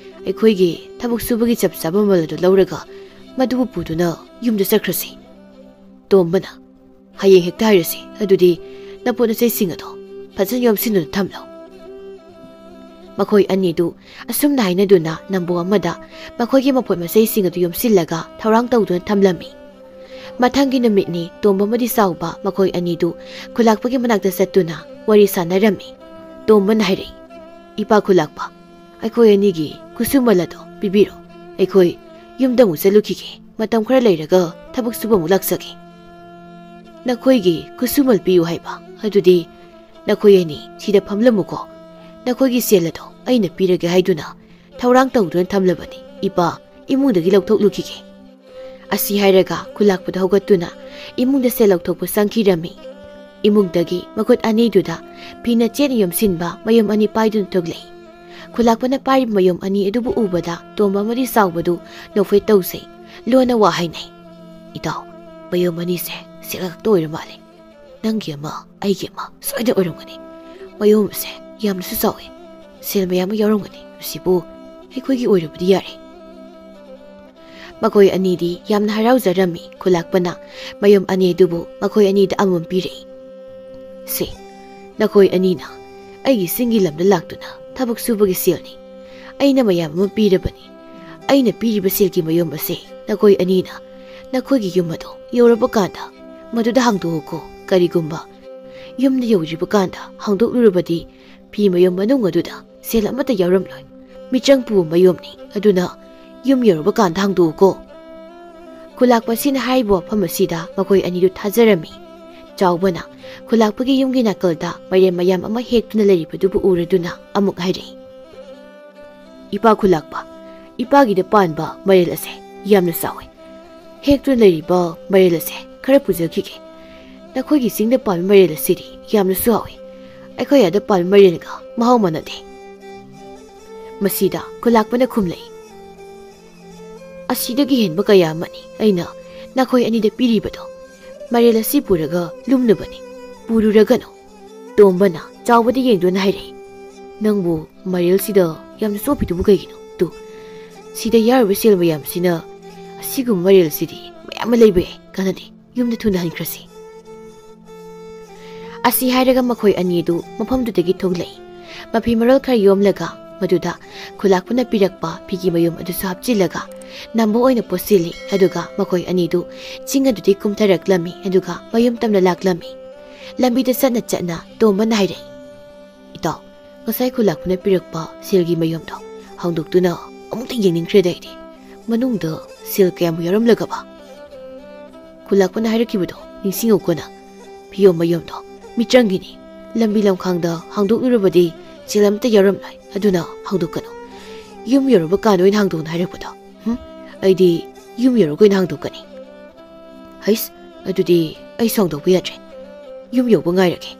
ꯑꯩꯈꯣꯏꯒꯤ ꯊꯕꯛ ꯁꯨꯕꯒꯤ ꯆꯞ ꯆꯥꯕ ꯃꯃꯜ ꯑꯗꯨ ꯂꯧꯔꯒ ꯃꯗꯨꯕꯨ ꯄꯨꯗꯨꯅ ꯌꯨꯝꯗ ꯆꯠꯈ꯭ꯔꯁꯤ꯫ ꯇꯣꯝꯕꯅ, "ꯍꯌꯦꯡ ꯍꯦꯛꯇ ꯍꯥꯏꯔꯁꯤ, ꯑꯗꯨꯗꯤ ꯅꯄꯣꯠ ꯅꯆꯩꯁꯤꯡ ꯑꯗꯣ ꯐꯖꯅ ꯌꯣꯝꯁꯤꯟꯗꯨꯅ ꯊꯝꯂꯣ"꯫ ꯃꯈꯣꯏ ꯑꯅꯤꯗꯨ ꯑꯁꯨꯝꯅ ꯍꯥꯏꯅꯗꯨꯅ ꯅꯝꯕꯣ ꯑꯃꯗ ꯃꯈꯣꯏꯒꯤ ꯃꯄꯣꯠ ꯃꯆꯩꯁꯤꯡ ꯑꯗꯨ ꯌꯣꯝꯁꯤꯜꯂꯒ ꯊꯧꯔꯥꯡ ꯇꯧꯗꯨꯅ ꯊꯝꯂꯝꯃꯤ꯫ ꯃꯊꯪꯒꯤ ꯅꯨꯃꯤꯠꯅꯤ꯫ ꯇꯣꯝꯕ ꯑꯃꯗꯤ ꯆꯥꯎꯕ ꯃꯈꯣꯏ ꯑꯅꯤꯗꯨ ꯈꯨꯂꯥꯛꯄꯒꯤ ꯃꯅꯥꯛꯇ ꯆꯠꯇꯨꯅ ꯋꯥꯔꯤ ꯁꯥꯟꯅꯔꯝꯃꯤ꯫ ꯇꯣꯝꯕꯅ ꯍꯥꯏꯔꯛꯏ, "ꯏꯄꯥ ꯈꯨꯂꯥꯛꯄ, ꯑꯩꯈꯣꯏ ꯑꯅꯤꯒꯤ ꯈꯨꯠꯁꯨꯃꯜ ꯑꯗꯣ ꯄꯤꯕꯤꯔꯣ꯫ ꯑꯩꯈꯣꯏ ꯌꯨꯝꯗ ꯑꯃꯨꯛ ꯆꯠꯂꯨꯈꯤꯒꯦ꯫ ꯃꯇꯝ ꯈꯔ ꯂꯩꯔꯒ ꯊꯕꯛ ꯁꯨꯕ ꯑꯃꯨꯛ ꯂꯥꯛꯆꯒꯦ"꯫ "ꯅꯈꯣꯏꯒꯤ ꯈꯨꯠꯁꯨꯃꯜ ꯄꯤꯌꯨ ꯍꯥꯏꯕ? ꯑꯗꯨꯗꯤ ꯅꯈꯣꯏ ꯑꯅꯤ ꯁꯤꯗ ꯐꯝꯂꯝꯃꯨꯀꯣ꯫ ꯅꯈꯣꯏꯒꯤ ꯁꯦꯜ ꯑꯗꯣ ꯑꯩꯅ ꯄꯤꯔꯒꯦ ꯍꯥꯏꯗꯨꯅ ꯊꯧꯔꯥꯡ ꯇꯧꯗꯨꯅ ꯊꯝꯂꯕꯅꯤ꯫ ꯏꯄꯥ, ꯏꯃꯨꯡꯗꯒꯤ ꯂꯧꯊꯣꯛꯂꯨꯈꯤꯒꯦ"꯫ ꯑꯁꯤ ꯍꯥꯏꯔꯒ ꯈꯨꯂꯥꯛꯄꯗ ꯍꯧꯒꯠꯇꯨꯅ ꯏꯃꯨꯡꯗ ꯁꯦꯜ ꯂꯧꯊꯣꯛꯄ ꯆꯪꯈꯤꯔꯝꯃꯤ꯫ ꯏꯃꯨꯡꯗꯒꯤ ꯃꯈꯨꯠ ꯑꯅꯤꯗꯨꯗ ꯐꯤꯅ ꯆꯦꯠꯅ ꯌꯣꯝꯁꯤꯟꯕ ꯃꯌꯨꯝ ꯑꯅꯤ ꯄꯥꯏꯗꯨꯅ ꯊꯣꯛꯂꯛꯏ꯫ ꯈꯨꯂꯥꯛꯄꯅ ꯄꯥꯏꯔꯤꯕ ꯃꯌꯨꯝ ꯑꯅꯤ ꯑꯗꯨꯕꯨ ꯎꯕꯗ ꯇꯣꯝꯕ ꯑꯃꯗꯤ ꯆꯥꯎꯕꯗꯨ ꯅꯣꯛꯐꯦꯠ ꯇꯧꯖꯩ꯫ ꯂꯣꯟꯅ ꯋꯥ ꯍꯥꯏꯅꯩ꯫ "ꯏꯇꯥꯎ, ꯃꯌꯨꯝ ꯑꯅꯤꯁꯦ ꯁꯦꯜ ꯉꯥꯛꯇ ꯑꯣꯏꯔ ꯃꯥꯜꯂꯦ꯫ ꯅꯪꯒꯤ ꯑꯃ, ꯑꯩꯒꯤ ꯑꯃ ꯁꯣꯏꯗꯅ ꯑꯣꯏꯔꯝꯒꯅꯤ꯫ ꯃꯌꯨꯝ ꯑꯁꯦ ꯌꯥꯝꯅꯁꯨ ꯆꯥꯎꯏ꯫ ꯁꯦꯜ ꯃꯌꯥꯝ ꯑꯃ ꯌꯥꯎꯔꯝꯒꯅꯤ꯫ ꯃꯁꯤꯕꯨ ꯑꯩꯈꯣꯏꯒꯤ ꯑꯣꯏꯔꯕꯗꯤ ꯌꯥꯔꯦ"꯫ ꯃꯈꯣꯏ ꯑꯅꯤꯗꯤ ꯌꯥꯝꯅ ꯍꯔꯥꯎꯖꯔꯝꯃꯤ꯫ ꯈꯨꯂꯥꯛꯄꯅ ꯃꯌꯨꯝ ꯑꯅꯤ ꯑꯗꯨꯕꯨ ꯃꯈꯣꯏ ꯑꯅꯤꯗ ꯑꯃꯃꯝ ꯄꯤꯔꯛꯏ꯫ "ꯁꯦ, ꯅꯈꯣꯏ ꯑꯅꯤꯅ ꯑꯩꯒꯤ ꯆꯤꯡꯒꯤ ꯂꯝꯗ ꯂꯥꯛꯇꯨꯅ ꯊꯕꯛ ꯁꯨꯕꯒꯤ ꯁꯦꯜꯅꯤ꯫ ꯑꯩꯅ ꯃꯌꯥꯝ ꯑꯃ ꯄꯤꯔꯕꯅꯤ꯫ ꯑꯩꯅ ꯄꯤꯔꯤꯕ ꯁꯦꯜꯒꯤ ꯃꯌꯨꯝ ꯑꯁꯦ ꯅꯈꯣꯏ ꯑꯅꯤꯅ ꯅꯈꯣꯏꯒꯤ ꯌꯨꯝ ꯑꯗꯨ ꯌꯧꯔꯕ ꯀꯥꯟꯗ ꯃꯗꯨꯗ ꯍꯥꯡꯗꯣꯛꯎꯀꯣ꯫ ꯀꯔꯤꯒꯨꯝꯕ ꯌꯨꯝꯗ ꯌꯧꯗ꯭ꯔꯤꯕ ꯀꯥꯟꯗ ꯍꯥꯡꯗꯣꯛꯂꯨꯔꯕꯗꯤ ꯐꯤ ꯃꯌꯨꯝ ꯃꯅꯨꯡ ꯑꯗꯨꯗ ꯁꯦꯜ ꯑꯃꯠꯇ ꯌꯥꯎꯔꯝꯂꯣꯏ꯫ ꯃꯤꯆꯪ ꯄꯨꯕ ꯃꯌꯨꯝꯅꯤ꯫ ꯑꯗꯨꯅ ꯌꯨꯝ ꯌꯧꯔꯕ ꯀꯥꯟꯗ ꯍꯥꯡꯗꯣꯛꯎꯀꯣ"꯫ ꯈꯨꯂꯥꯛꯄ ꯑꯁꯤꯅ ꯍꯥꯏꯔꯤꯕ ꯋꯥꯐꯝ ꯑꯁꯤꯗ ꯃꯈꯣꯏ ꯑꯅꯤꯗꯨ ꯊꯥꯖꯔꯝꯃꯤ꯫ ꯆꯥꯎꯕꯅ ꯈꯨꯂꯥꯛꯄꯒꯤ ꯌꯨꯝꯒꯤ ꯅꯥꯀꯜꯗ ꯃꯥꯏꯔꯦꯟ ꯃꯌꯥꯝ ꯑꯃ ꯍꯦꯛꯇꯨꯅ ꯂꯩꯔꯤꯕꯗꯨꯕꯨ ꯎꯔꯗꯨꯅ ꯑꯃꯨꯛ ꯍꯥꯏꯔꯛꯏ, "ꯏꯄꯥ ꯈꯨꯂꯥꯛꯄ, ꯏꯄꯥꯒꯤꯗ ꯄꯥꯟꯕ ꯃꯥꯏꯔꯦꯟ ꯑꯁꯦ ꯌꯥꯝꯅ ꯆꯥꯎꯏ꯫ ꯍꯦꯛꯇꯨꯅ ꯂꯩꯔꯤꯕ ꯃꯥꯏꯔꯦꯟ ꯑꯁꯦ ꯈꯔ ꯄꯨꯖꯈꯤꯒꯦ꯫ ꯅꯈꯣꯏꯒꯤ ꯆꯤꯡꯗ ꯄꯥꯟꯕ ꯃꯥꯏꯔꯦꯟ ꯑꯁꯤꯗꯤ ꯌꯥꯝꯅꯁꯨ ꯍꯥꯎꯏ꯫ ꯑꯩꯈꯣꯏ ꯑꯥꯗ ꯄꯥꯟꯕ ꯃꯥꯏꯔꯦꯟꯒ ꯃꯍꯥꯎ ꯃꯥꯟꯅꯗꯦ"꯫ ꯃꯁꯤꯗ ꯈꯨꯂꯥꯛꯄꯅ ꯈꯨꯝꯂꯛꯏ, "ꯑꯁꯤꯗꯒꯤ ꯍꯦꯟꯕ ꯀꯌꯥ ꯑꯃꯅꯤ ꯑꯩꯅ ꯅꯈꯣꯏ ꯑꯅꯤꯗ ꯄꯤꯔꯤꯕꯗꯣ꯫ ꯃꯥꯏꯔꯦꯟ ꯑꯁꯤ ꯄꯨꯔꯒ ꯂꯨꯝꯅꯕꯅꯤ꯫ ꯄꯨꯔꯨꯔꯒꯅꯨ"꯫ ꯇꯣꯝꯕꯅ ꯆꯥꯎꯕꯗ ꯌꯦꯡꯗꯨꯅ ꯍꯥꯏꯔꯛꯏ, "ꯅꯪꯕꯨ ꯃꯥꯏꯔꯦꯟꯁꯤꯗ ꯌꯥꯝꯅ ꯆꯣꯞꯄꯤꯗꯨꯕꯨ ꯀꯩꯒꯤꯅꯣ? ꯇꯨ, ꯁꯤꯗ ꯌꯥꯎꯔꯤꯕ ꯁꯦꯜ ꯃꯌꯥꯝꯁꯤꯅ ꯑꯁꯤꯒꯨꯝꯕ ꯃꯔꯦꯜꯁꯤꯗꯤ ꯃꯌꯥꯝ ꯑꯃ ꯂꯩꯕ ꯌꯥꯏ꯫ ꯀꯥꯟꯅꯗꯦ, ꯌꯨꯝꯗ ꯊꯨꯅ ꯍꯟꯈ꯭ꯔꯁꯤ꯫ ꯑꯁꯤ ꯍꯥꯏꯔꯒ ꯃꯈꯣꯏ ꯑꯅꯤꯗꯨ ꯃꯐꯝꯗꯨꯗꯒꯤ ꯊꯣꯛꯂꯛꯏ꯫ ꯃꯐꯤ ꯃꯔꯣꯜ ꯈꯔ ꯌꯣꯝꯂꯒ ꯃꯗꯨꯗ ꯈꯨꯂꯥꯛꯄꯅ ꯄꯤꯔꯛꯄ ꯐꯤꯒꯤ ꯃꯌꯨꯝ ꯑꯗꯨꯁꯨ ꯍꯥꯞꯆꯤꯜꯂꯒ ꯅꯝꯕ ꯑꯣꯏꯅ ꯄꯣꯠꯁꯤꯜꯂꯤ꯫ ꯑꯗꯨꯒ ꯃꯈꯣꯏ ꯑꯅꯤꯗꯨ ꯆꯤꯡ ꯑꯗꯨꯗꯒꯤ ꯀꯨꯝꯊꯔꯛꯂꯝꯃꯤ꯫ ꯑꯗꯨꯒ ꯃꯌꯨꯝ ꯇꯝꯅ ꯂꯥꯛꯂꯝꯃꯤ꯫ ꯂꯝꯕꯤꯗ ꯆꯠꯅ ꯆꯠꯅ ꯇꯣꯝꯕꯅ ꯍꯥꯏꯔꯛꯏ, "ꯏꯇꯥꯎ, ꯉꯁꯥꯏ ꯈꯨꯂꯥꯛꯄꯅ ꯄꯤꯔꯛꯄ ꯁꯦꯜꯒꯤ ꯃꯌꯨꯝꯗꯣ ꯍꯥꯡꯗꯣꯛꯇꯨꯅ ꯑꯃꯨꯛꯇ ꯌꯦꯡꯅꯤꯡꯈ꯭ꯔꯦꯗ ꯑꯩꯗꯤ꯫ ꯃꯅꯨꯡꯗ ꯁꯦꯜ ꯀꯌꯥꯃꯨꯛ ꯌꯥꯎꯔꯝꯂꯒꯕ?" ꯈꯨꯂꯥꯛꯄꯅ ꯍꯥꯏꯔꯛꯈꯤꯕꯗꯣ ꯅꯤꯡꯁꯤꯡꯉꯨꯀꯣ ꯅꯪ꯫ ꯐꯤꯌꯣꯝ ꯃꯌꯨꯝꯗꯣ ꯃꯤꯆꯪꯒꯤꯅꯤ꯫ ꯂꯝꯕꯤ ꯂꯝꯈꯥꯡꯗ ꯍꯥꯡꯗꯣꯛꯂꯨꯔꯕꯗꯤ ꯁꯦꯜ ꯑꯃꯠꯇ ꯌꯥꯎꯔꯝꯂꯣꯏ꯫ ꯑꯗꯨꯅ ꯍꯥꯡꯗꯣꯛꯀꯅꯨ꯫ ꯌꯨꯝ ꯌꯧꯔꯕ ꯀꯥꯟꯗ ꯑꯣꯏꯅ ꯍꯥꯡꯗꯣꯛꯅ ꯍꯥꯏꯔꯛꯄꯗꯣ꯫ ꯍꯨꯝ? ꯑꯩꯗꯤ ꯌꯨꯝ ꯌꯧꯔꯒ ꯑꯣꯏꯅ ꯍꯥꯡꯗꯣꯛꯀꯅꯤ꯫ ꯍꯩꯁ, ꯑꯗꯨꯗꯤ ꯑꯩꯁꯨ ꯍꯥꯡꯗꯣꯛꯄ ꯌꯥꯗ꯭ꯔꯦ꯫ ꯌꯨꯝ ꯌꯧꯕ ꯉꯥꯏꯔꯒꯦ꯫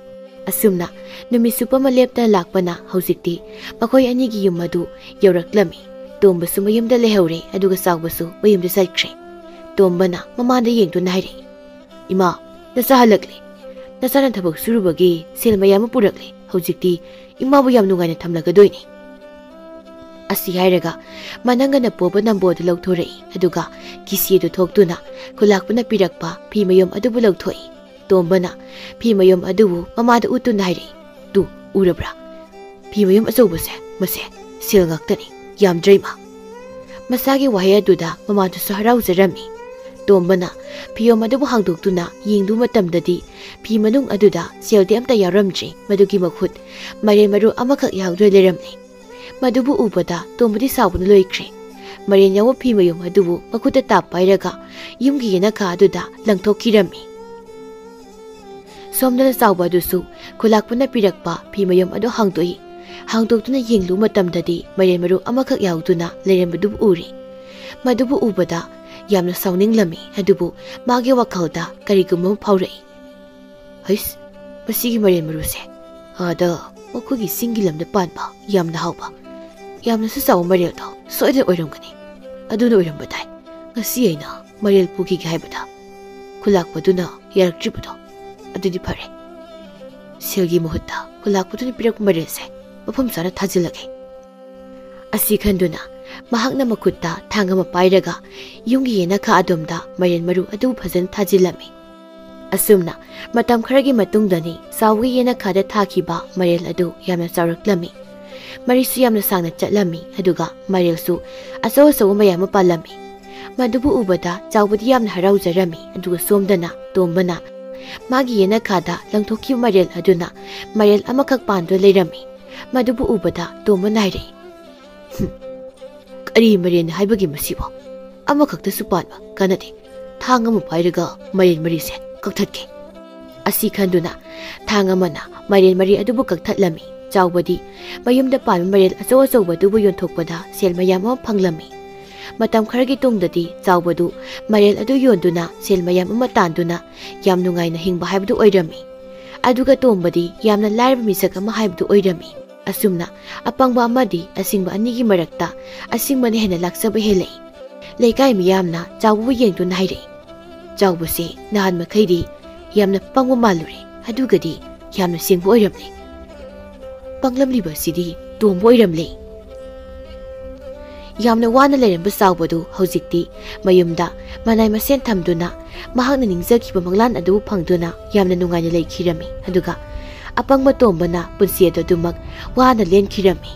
ꯑꯁꯨꯝꯅ ꯅꯨꯃꯤꯠ ꯆꯨꯞꯄ ꯑꯃ ꯂꯦꯞꯇꯅ ꯂꯥꯛꯄꯅ ꯍꯧꯖꯤꯛꯇꯤ ꯃꯈꯣꯏ ꯑꯅꯤꯒꯤ ꯌꯨꯝ ꯑꯗꯨ ꯌꯧꯔꯛꯂꯝꯃꯤ꯫ ꯇꯣꯝꯕꯁꯨ ꯃꯌꯨꯝꯗ ꯂꯩꯍꯧꯔꯦ, ꯑꯗꯨꯒ ꯆꯥꯎꯕꯁꯨ ꯃꯌꯨꯝꯗ ꯆꯠꯈ꯭ꯔꯦ꯫ ꯇꯣꯝꯕꯅ ꯃꯃꯥꯗ ꯌꯦꯡꯗꯨꯅ ꯍꯥꯏꯔꯛꯏ, "ꯏꯃꯥ, ꯅꯆꯥ ꯍꯜꯂꯛꯂꯦ꯫ ꯅꯆꯥꯅ ꯊꯕꯛ ꯁꯨꯔꯨꯕꯒꯤ ꯁꯦꯜ ꯃꯌꯥꯝ ꯑꯃ ꯄꯨꯔꯛꯂꯦ꯫ ꯍꯧꯖꯤꯛꯇꯤ ꯏꯃꯥꯕꯨ ꯌꯥꯝ ꯅꯨꯡꯉꯥꯏꯅ ꯊꯝꯂꯒꯗꯣꯏꯅꯤ꯫" ꯑꯁꯤ ꯍꯥꯏꯔꯒ ꯃꯅꯪꯒꯅ ꯄꯣꯕ ꯅꯝꯕꯣ ꯑꯗꯨ ꯂꯧꯊꯣꯔꯛꯏ, ꯑꯗꯨꯒ ꯀꯤꯁꯤ ꯑꯗꯨ ꯊꯣꯛꯇꯨꯅ ꯈꯨꯂꯥꯛꯄꯅ ꯄꯤꯔꯛꯄ ꯐꯤ ꯃꯌꯨꯝ ꯑꯗꯨꯕꯨ ꯂꯧꯊꯣꯛꯏ꯫ ꯇꯣꯝꯕꯅ ꯐꯤ ꯃꯌꯨꯝ ꯑꯗꯨꯕꯨ ꯃꯃꯥꯗ ꯎꯠꯇꯨꯅ ꯍꯥꯏꯔꯛꯏ, "ꯇꯨ, ꯎꯔꯕ꯭ꯔꯥ? ꯐꯤ ꯃꯌꯨꯝ ꯑꯆꯧꯕꯁꯦ, ꯃꯁꯦ ꯁꯦꯜ ꯉꯥꯛꯇꯅꯤ, ꯌꯥꯝꯗ꯭ꯔꯦ ꯏꯃꯥ꯫" ꯃꯁꯥꯒꯤ ꯋꯥꯍꯩ ꯑꯗꯨꯗ ꯃꯃꯥꯗꯨꯁꯨ ꯍꯔꯥꯎꯖꯔꯝꯃꯤ꯫ ꯇꯣꯝꯕꯅ ꯐꯤꯌꯣꯝ ꯑꯗꯨꯕꯨ ꯍꯥꯡꯗꯣꯛꯇꯨꯅ ꯌꯦꯡꯂꯨꯕ ꯃꯇꯝꯗꯗꯤ ꯐꯤ ꯃꯅꯨꯡ ꯑꯗꯨꯗ ꯁꯦꯜꯗꯤ ꯑꯝꯇ ꯌꯥꯎꯔꯝꯗ꯭ꯔꯦ, ꯃꯗꯨꯒꯤ ꯃꯈꯨꯠ ꯃꯥꯏꯔꯦꯟ ꯃꯔꯨ ꯑꯃꯈꯛ ꯌꯥꯎꯗꯨꯅ ꯂꯩꯔꯝꯂꯦ꯫ ꯃꯗꯨꯕꯨ ꯎꯕꯗ ꯇꯣꯝꯕꯗꯤ ꯁꯥꯎꯕꯅ ꯂꯣꯏꯈ꯭ꯔꯦ꯫ ꯃꯥꯏꯔꯦꯟ ꯌꯥꯎꯕ ꯐꯤ ꯃꯌꯨꯝ ꯑꯗꯨꯕꯨ ꯃꯈꯨꯠꯇ ꯇꯥꯞ ꯄꯥꯏꯔꯒ ꯌꯨꯝꯒꯤ ꯌꯦꯅꯈꯥ ꯑꯗꯨꯗ ꯂꯪꯊꯣꯛꯈꯤꯔꯝꯃꯤ꯫ ꯁꯣꯝꯗꯅ ꯆꯥꯎꯕ ꯑꯗꯨꯁꯨ ꯈꯨꯂꯥꯛꯄꯅ ꯄꯤꯔꯛꯄ ꯐꯤ ꯃꯌꯨꯝ ꯑꯗꯨ ꯍꯥꯡꯗꯣꯛꯏ꯫ ꯍꯥꯡꯗꯣꯛꯇꯨꯅ ꯌꯦꯡꯂꯨꯕ ꯃꯇꯝꯗꯗꯤ ꯃꯥꯏꯔꯦꯟ ꯃꯔꯨ ꯑꯃꯈꯛ ꯌꯥꯎꯗꯨꯅ ꯂꯩꯔꯝꯕꯗꯨꯕꯨ ꯎꯔꯦ꯫ ꯃꯗꯨꯕꯨ ꯎꯕꯗ ꯌꯥꯝꯅ ꯁꯥꯎꯅꯤꯡꯂꯝꯃꯤ, ꯑꯗꯨꯕꯨ ꯃꯥꯒꯤ ꯋꯥꯈꯜꯗ ꯀꯔꯤꯒꯨꯝꯕ ꯑꯃ ꯐꯥꯎꯔꯛꯏ꯫ "ꯍꯩꯁ, ꯃꯁꯤꯒꯤ ꯃꯥꯏꯔꯦꯟ ꯃꯔꯨꯁꯦ ꯑꯥꯗ ꯃꯈꯣꯏꯒꯤ ꯆꯤꯡꯒꯤ ꯂꯝꯗ ꯄꯥꯟꯕ ꯌꯥꯝꯅ ꯍꯥꯎꯕ, ꯌꯥꯝꯅꯁꯨ ꯆꯥꯎꯕ ꯃꯥꯏꯔꯦꯜꯗꯣ ꯁꯣꯏꯗꯅ ꯑꯣꯏꯔꯝꯒꯅꯤ꯫ ꯑꯗꯨꯅ ꯑꯣꯏꯔꯝꯕ ꯇꯥꯏ꯫ ꯉꯁꯤ ꯑꯩꯅ ꯃꯥꯏꯔꯦꯜ ꯄꯨꯈꯤꯒꯦ ꯍꯥꯏꯕꯗ ꯈꯨꯂꯥꯛꯄꯗꯨꯅ ꯌꯥꯔꯛꯇ꯭ꯔꯤꯕꯗꯣ꯫ ꯑꯗꯨꯗꯤ ꯐꯔꯦ꯫ ꯁꯦꯜꯒꯤ ꯃꯍꯨꯠꯇ ꯈꯨꯂꯥꯛꯄꯗꯨꯅ ꯄꯤꯔꯛꯄ ꯃꯥꯏꯔꯦꯜꯁꯦ ꯃꯐꯝ ꯆꯥꯅ ꯊꯥꯖꯤꯜꯂꯒꯦ꯫" ꯑꯁꯤ ꯈꯟꯗꯨꯅ ꯃꯍꯥꯛꯅ ꯃꯈꯨꯠꯇ ꯊꯥꯡ ꯑꯃ ꯄꯥꯏꯔꯒ ꯌꯨꯝꯒꯤ ꯌꯦꯅꯈꯥ ꯑꯗꯣꯝꯗ ꯃꯥꯏꯔꯦꯟ ꯃꯔꯨ ꯑꯗꯨ ꯐꯖꯅ ꯊꯥꯖꯤꯜꯂꯝꯃꯤ꯫ ꯑꯁꯨꯝꯅ ꯃꯇꯝ ꯈꯔꯒꯤ ꯃꯇꯨꯡꯗꯅꯤ ꯆꯥꯎꯕꯒꯤ ꯌꯦꯅꯈꯥꯗ ꯊꯥꯈꯤꯕ ꯃꯥꯏꯔꯦꯜ ꯑꯗꯨ ꯌꯥꯝꯅ ꯆꯥꯎꯔꯛꯂꯝꯃꯤ꯫ ꯃꯔꯤꯁꯨ ꯌꯥꯝꯅ ꯁꯥꯡꯅ ꯆꯠꯂꯝꯃꯤ, ꯑꯗꯨꯒ ꯃꯥꯏꯔꯦꯜꯁꯨ ꯑꯆꯧ ꯑꯆꯧꯕ ꯃꯌꯥꯝ ꯑꯃ ꯄꯥꯜꯂꯝꯃꯤ꯫ ꯃꯗꯨꯕꯨ ꯎꯕꯗ ꯆꯥꯎꯕꯗꯤ ꯌꯥꯝꯅ ꯍꯔꯥꯎꯖꯔꯝꯃꯤ, ꯑꯗꯨꯒ ꯁꯣꯝꯗꯅ ꯇꯣꯝꯕꯅ ꯃꯥꯒꯤ ꯌꯦꯅꯈꯥꯗ ꯂꯪꯊꯣꯛꯈꯤꯕ ꯃꯥꯏꯔꯦꯜ ꯑꯗꯨꯅ ꯃꯥꯏꯔꯦꯜ ꯑꯃꯈꯛ ꯄꯥꯟꯗꯨꯅ ꯂꯩꯔꯝꯃꯤ꯫ ꯃꯗꯨꯕꯨ ꯎꯕꯗ ꯇꯣꯝꯕꯅ ꯍꯥꯏꯔꯛꯏ, "ꯍꯨꯝ, ꯀꯔꯤ ꯃꯥꯏꯔꯦꯟ ꯍꯥꯏꯕꯒꯦ ꯃꯁꯤꯕꯣ? ꯑꯃꯈꯛꯇꯁꯨ ꯄꯥꯟꯕ ꯀꯥꯟꯅꯗꯦ꯫ ꯊꯥꯡ ꯑꯃ ꯄꯥꯏꯔꯒ ꯃꯥꯏꯔꯦꯟ ꯃꯔꯤꯁꯦ ꯀꯛꯊꯠꯀꯦ꯫" ꯑꯁꯤ ꯈꯟꯗꯨꯅ ꯊꯥꯡ ꯑꯃꯅ ꯃꯥꯏꯔꯦꯟ ꯃꯔꯤ ꯑꯗꯨꯕꯨ ꯀꯛꯊꯠꯂꯝꯃꯤ꯫ ꯆꯥꯎꯕꯗꯤ ꯃꯌꯨꯝꯗ ꯄꯥꯟꯕ ꯃꯥꯏꯔꯦꯜ ꯑꯆꯧ ꯑꯆꯧꯕ ꯑꯗꯨꯕꯨ ꯌꯣꯟꯊꯣꯛꯄꯗ ꯁꯦꯜ ꯃꯌꯥꯝ ꯑꯃ ꯐꯪꯂꯝꯃꯤ꯫ ꯃꯇꯝ ꯈꯔꯒꯤ ꯇꯨꯡꯗꯗꯤ ꯆꯥꯎꯕꯗꯨ ꯃꯥꯏꯔꯦꯜ ꯑꯗꯨ ꯌꯣꯟꯗꯨꯅ ꯁꯦꯜ ꯃꯌꯥꯝ ꯑꯃ ꯇꯥꯟꯗꯨꯅ ꯌꯥꯝ ꯅꯨꯡꯉꯥꯏꯅ ꯍꯤꯡꯕ ꯍꯥꯏꯕꯗꯨ ꯑꯣꯏꯔꯝꯃꯤ꯫ ꯑꯗꯨꯒ ꯇꯣꯝꯕꯗꯤ ꯌꯥꯝꯅ ꯂꯥꯏꯔꯕ ꯃꯤꯁꯛ ꯑꯃ ꯍꯥꯏꯕꯗꯨ ꯑꯣꯏꯔꯝꯃꯤ꯫ ꯑꯁꯨꯝꯅ ꯑꯄꯪꯕ ꯑꯃꯗꯤ ꯑꯁꯤꯡꯕ ꯑꯅꯤꯒꯤ ꯃꯔꯛꯇ ꯑꯁꯤꯡꯕꯅ ꯍꯦꯟꯅ ꯂꯥꯛꯆꯕ ꯍꯦꯜꯂꯛꯏ꯫ ꯂꯩꯀꯥꯏ ꯃꯤꯌꯥꯝꯅ ꯆꯥꯎꯕꯕꯨ ꯌꯦꯡꯗꯨꯅ ꯍꯥꯏꯔꯛꯏ, "ꯆꯥꯎꯕꯁꯦ ꯅꯍꯥꯟ ꯃꯈꯩꯗꯤ ꯌꯥꯝꯅ ꯄꯪꯕ ꯃꯥꯜꯂꯨꯔꯦ, ꯑꯗꯨꯒꯗꯤ ꯌꯥꯝꯅ ꯁꯤꯡꯕ ꯑꯣꯏꯔꯝꯂꯦ꯫ ꯄꯪꯂꯝꯂꯤꯕ ꯑꯁꯤꯗꯤ ꯇꯣꯝꯕ ꯑꯣꯏꯔꯝꯂꯦ꯫" ꯌꯥꯝꯅ ꯋꯥꯅ ꯂꯩꯔꯝꯕ ꯆꯥꯎꯕꯗꯨ ꯍꯧꯖꯤꯛꯇꯤ ꯃꯌꯨꯝꯗ ꯃꯅꯥꯏ ꯃꯁꯦꯟ ꯊꯝꯗꯨꯅ ꯃꯍꯥꯛꯅ ꯅꯤꯡꯖꯈꯤꯕ ꯃꯪꯂꯥꯟ ꯑꯗꯨꯕꯨ ꯐꯪꯗꯨꯅ ꯌꯥꯝꯅ ꯅꯨꯡꯉꯥꯏꯅ ꯂꯩꯈꯤꯔꯝꯃꯤ꯫ ꯑꯗꯨꯒ ꯑꯄꯪꯕ ꯇꯣꯝꯕꯅ ꯄꯨꯟꯁꯤ ꯑꯗꯨ ꯑꯗꯨꯃꯛ ꯋꯥꯅ ꯂꯦꯟꯈꯤꯔꯝꯃꯤ꯫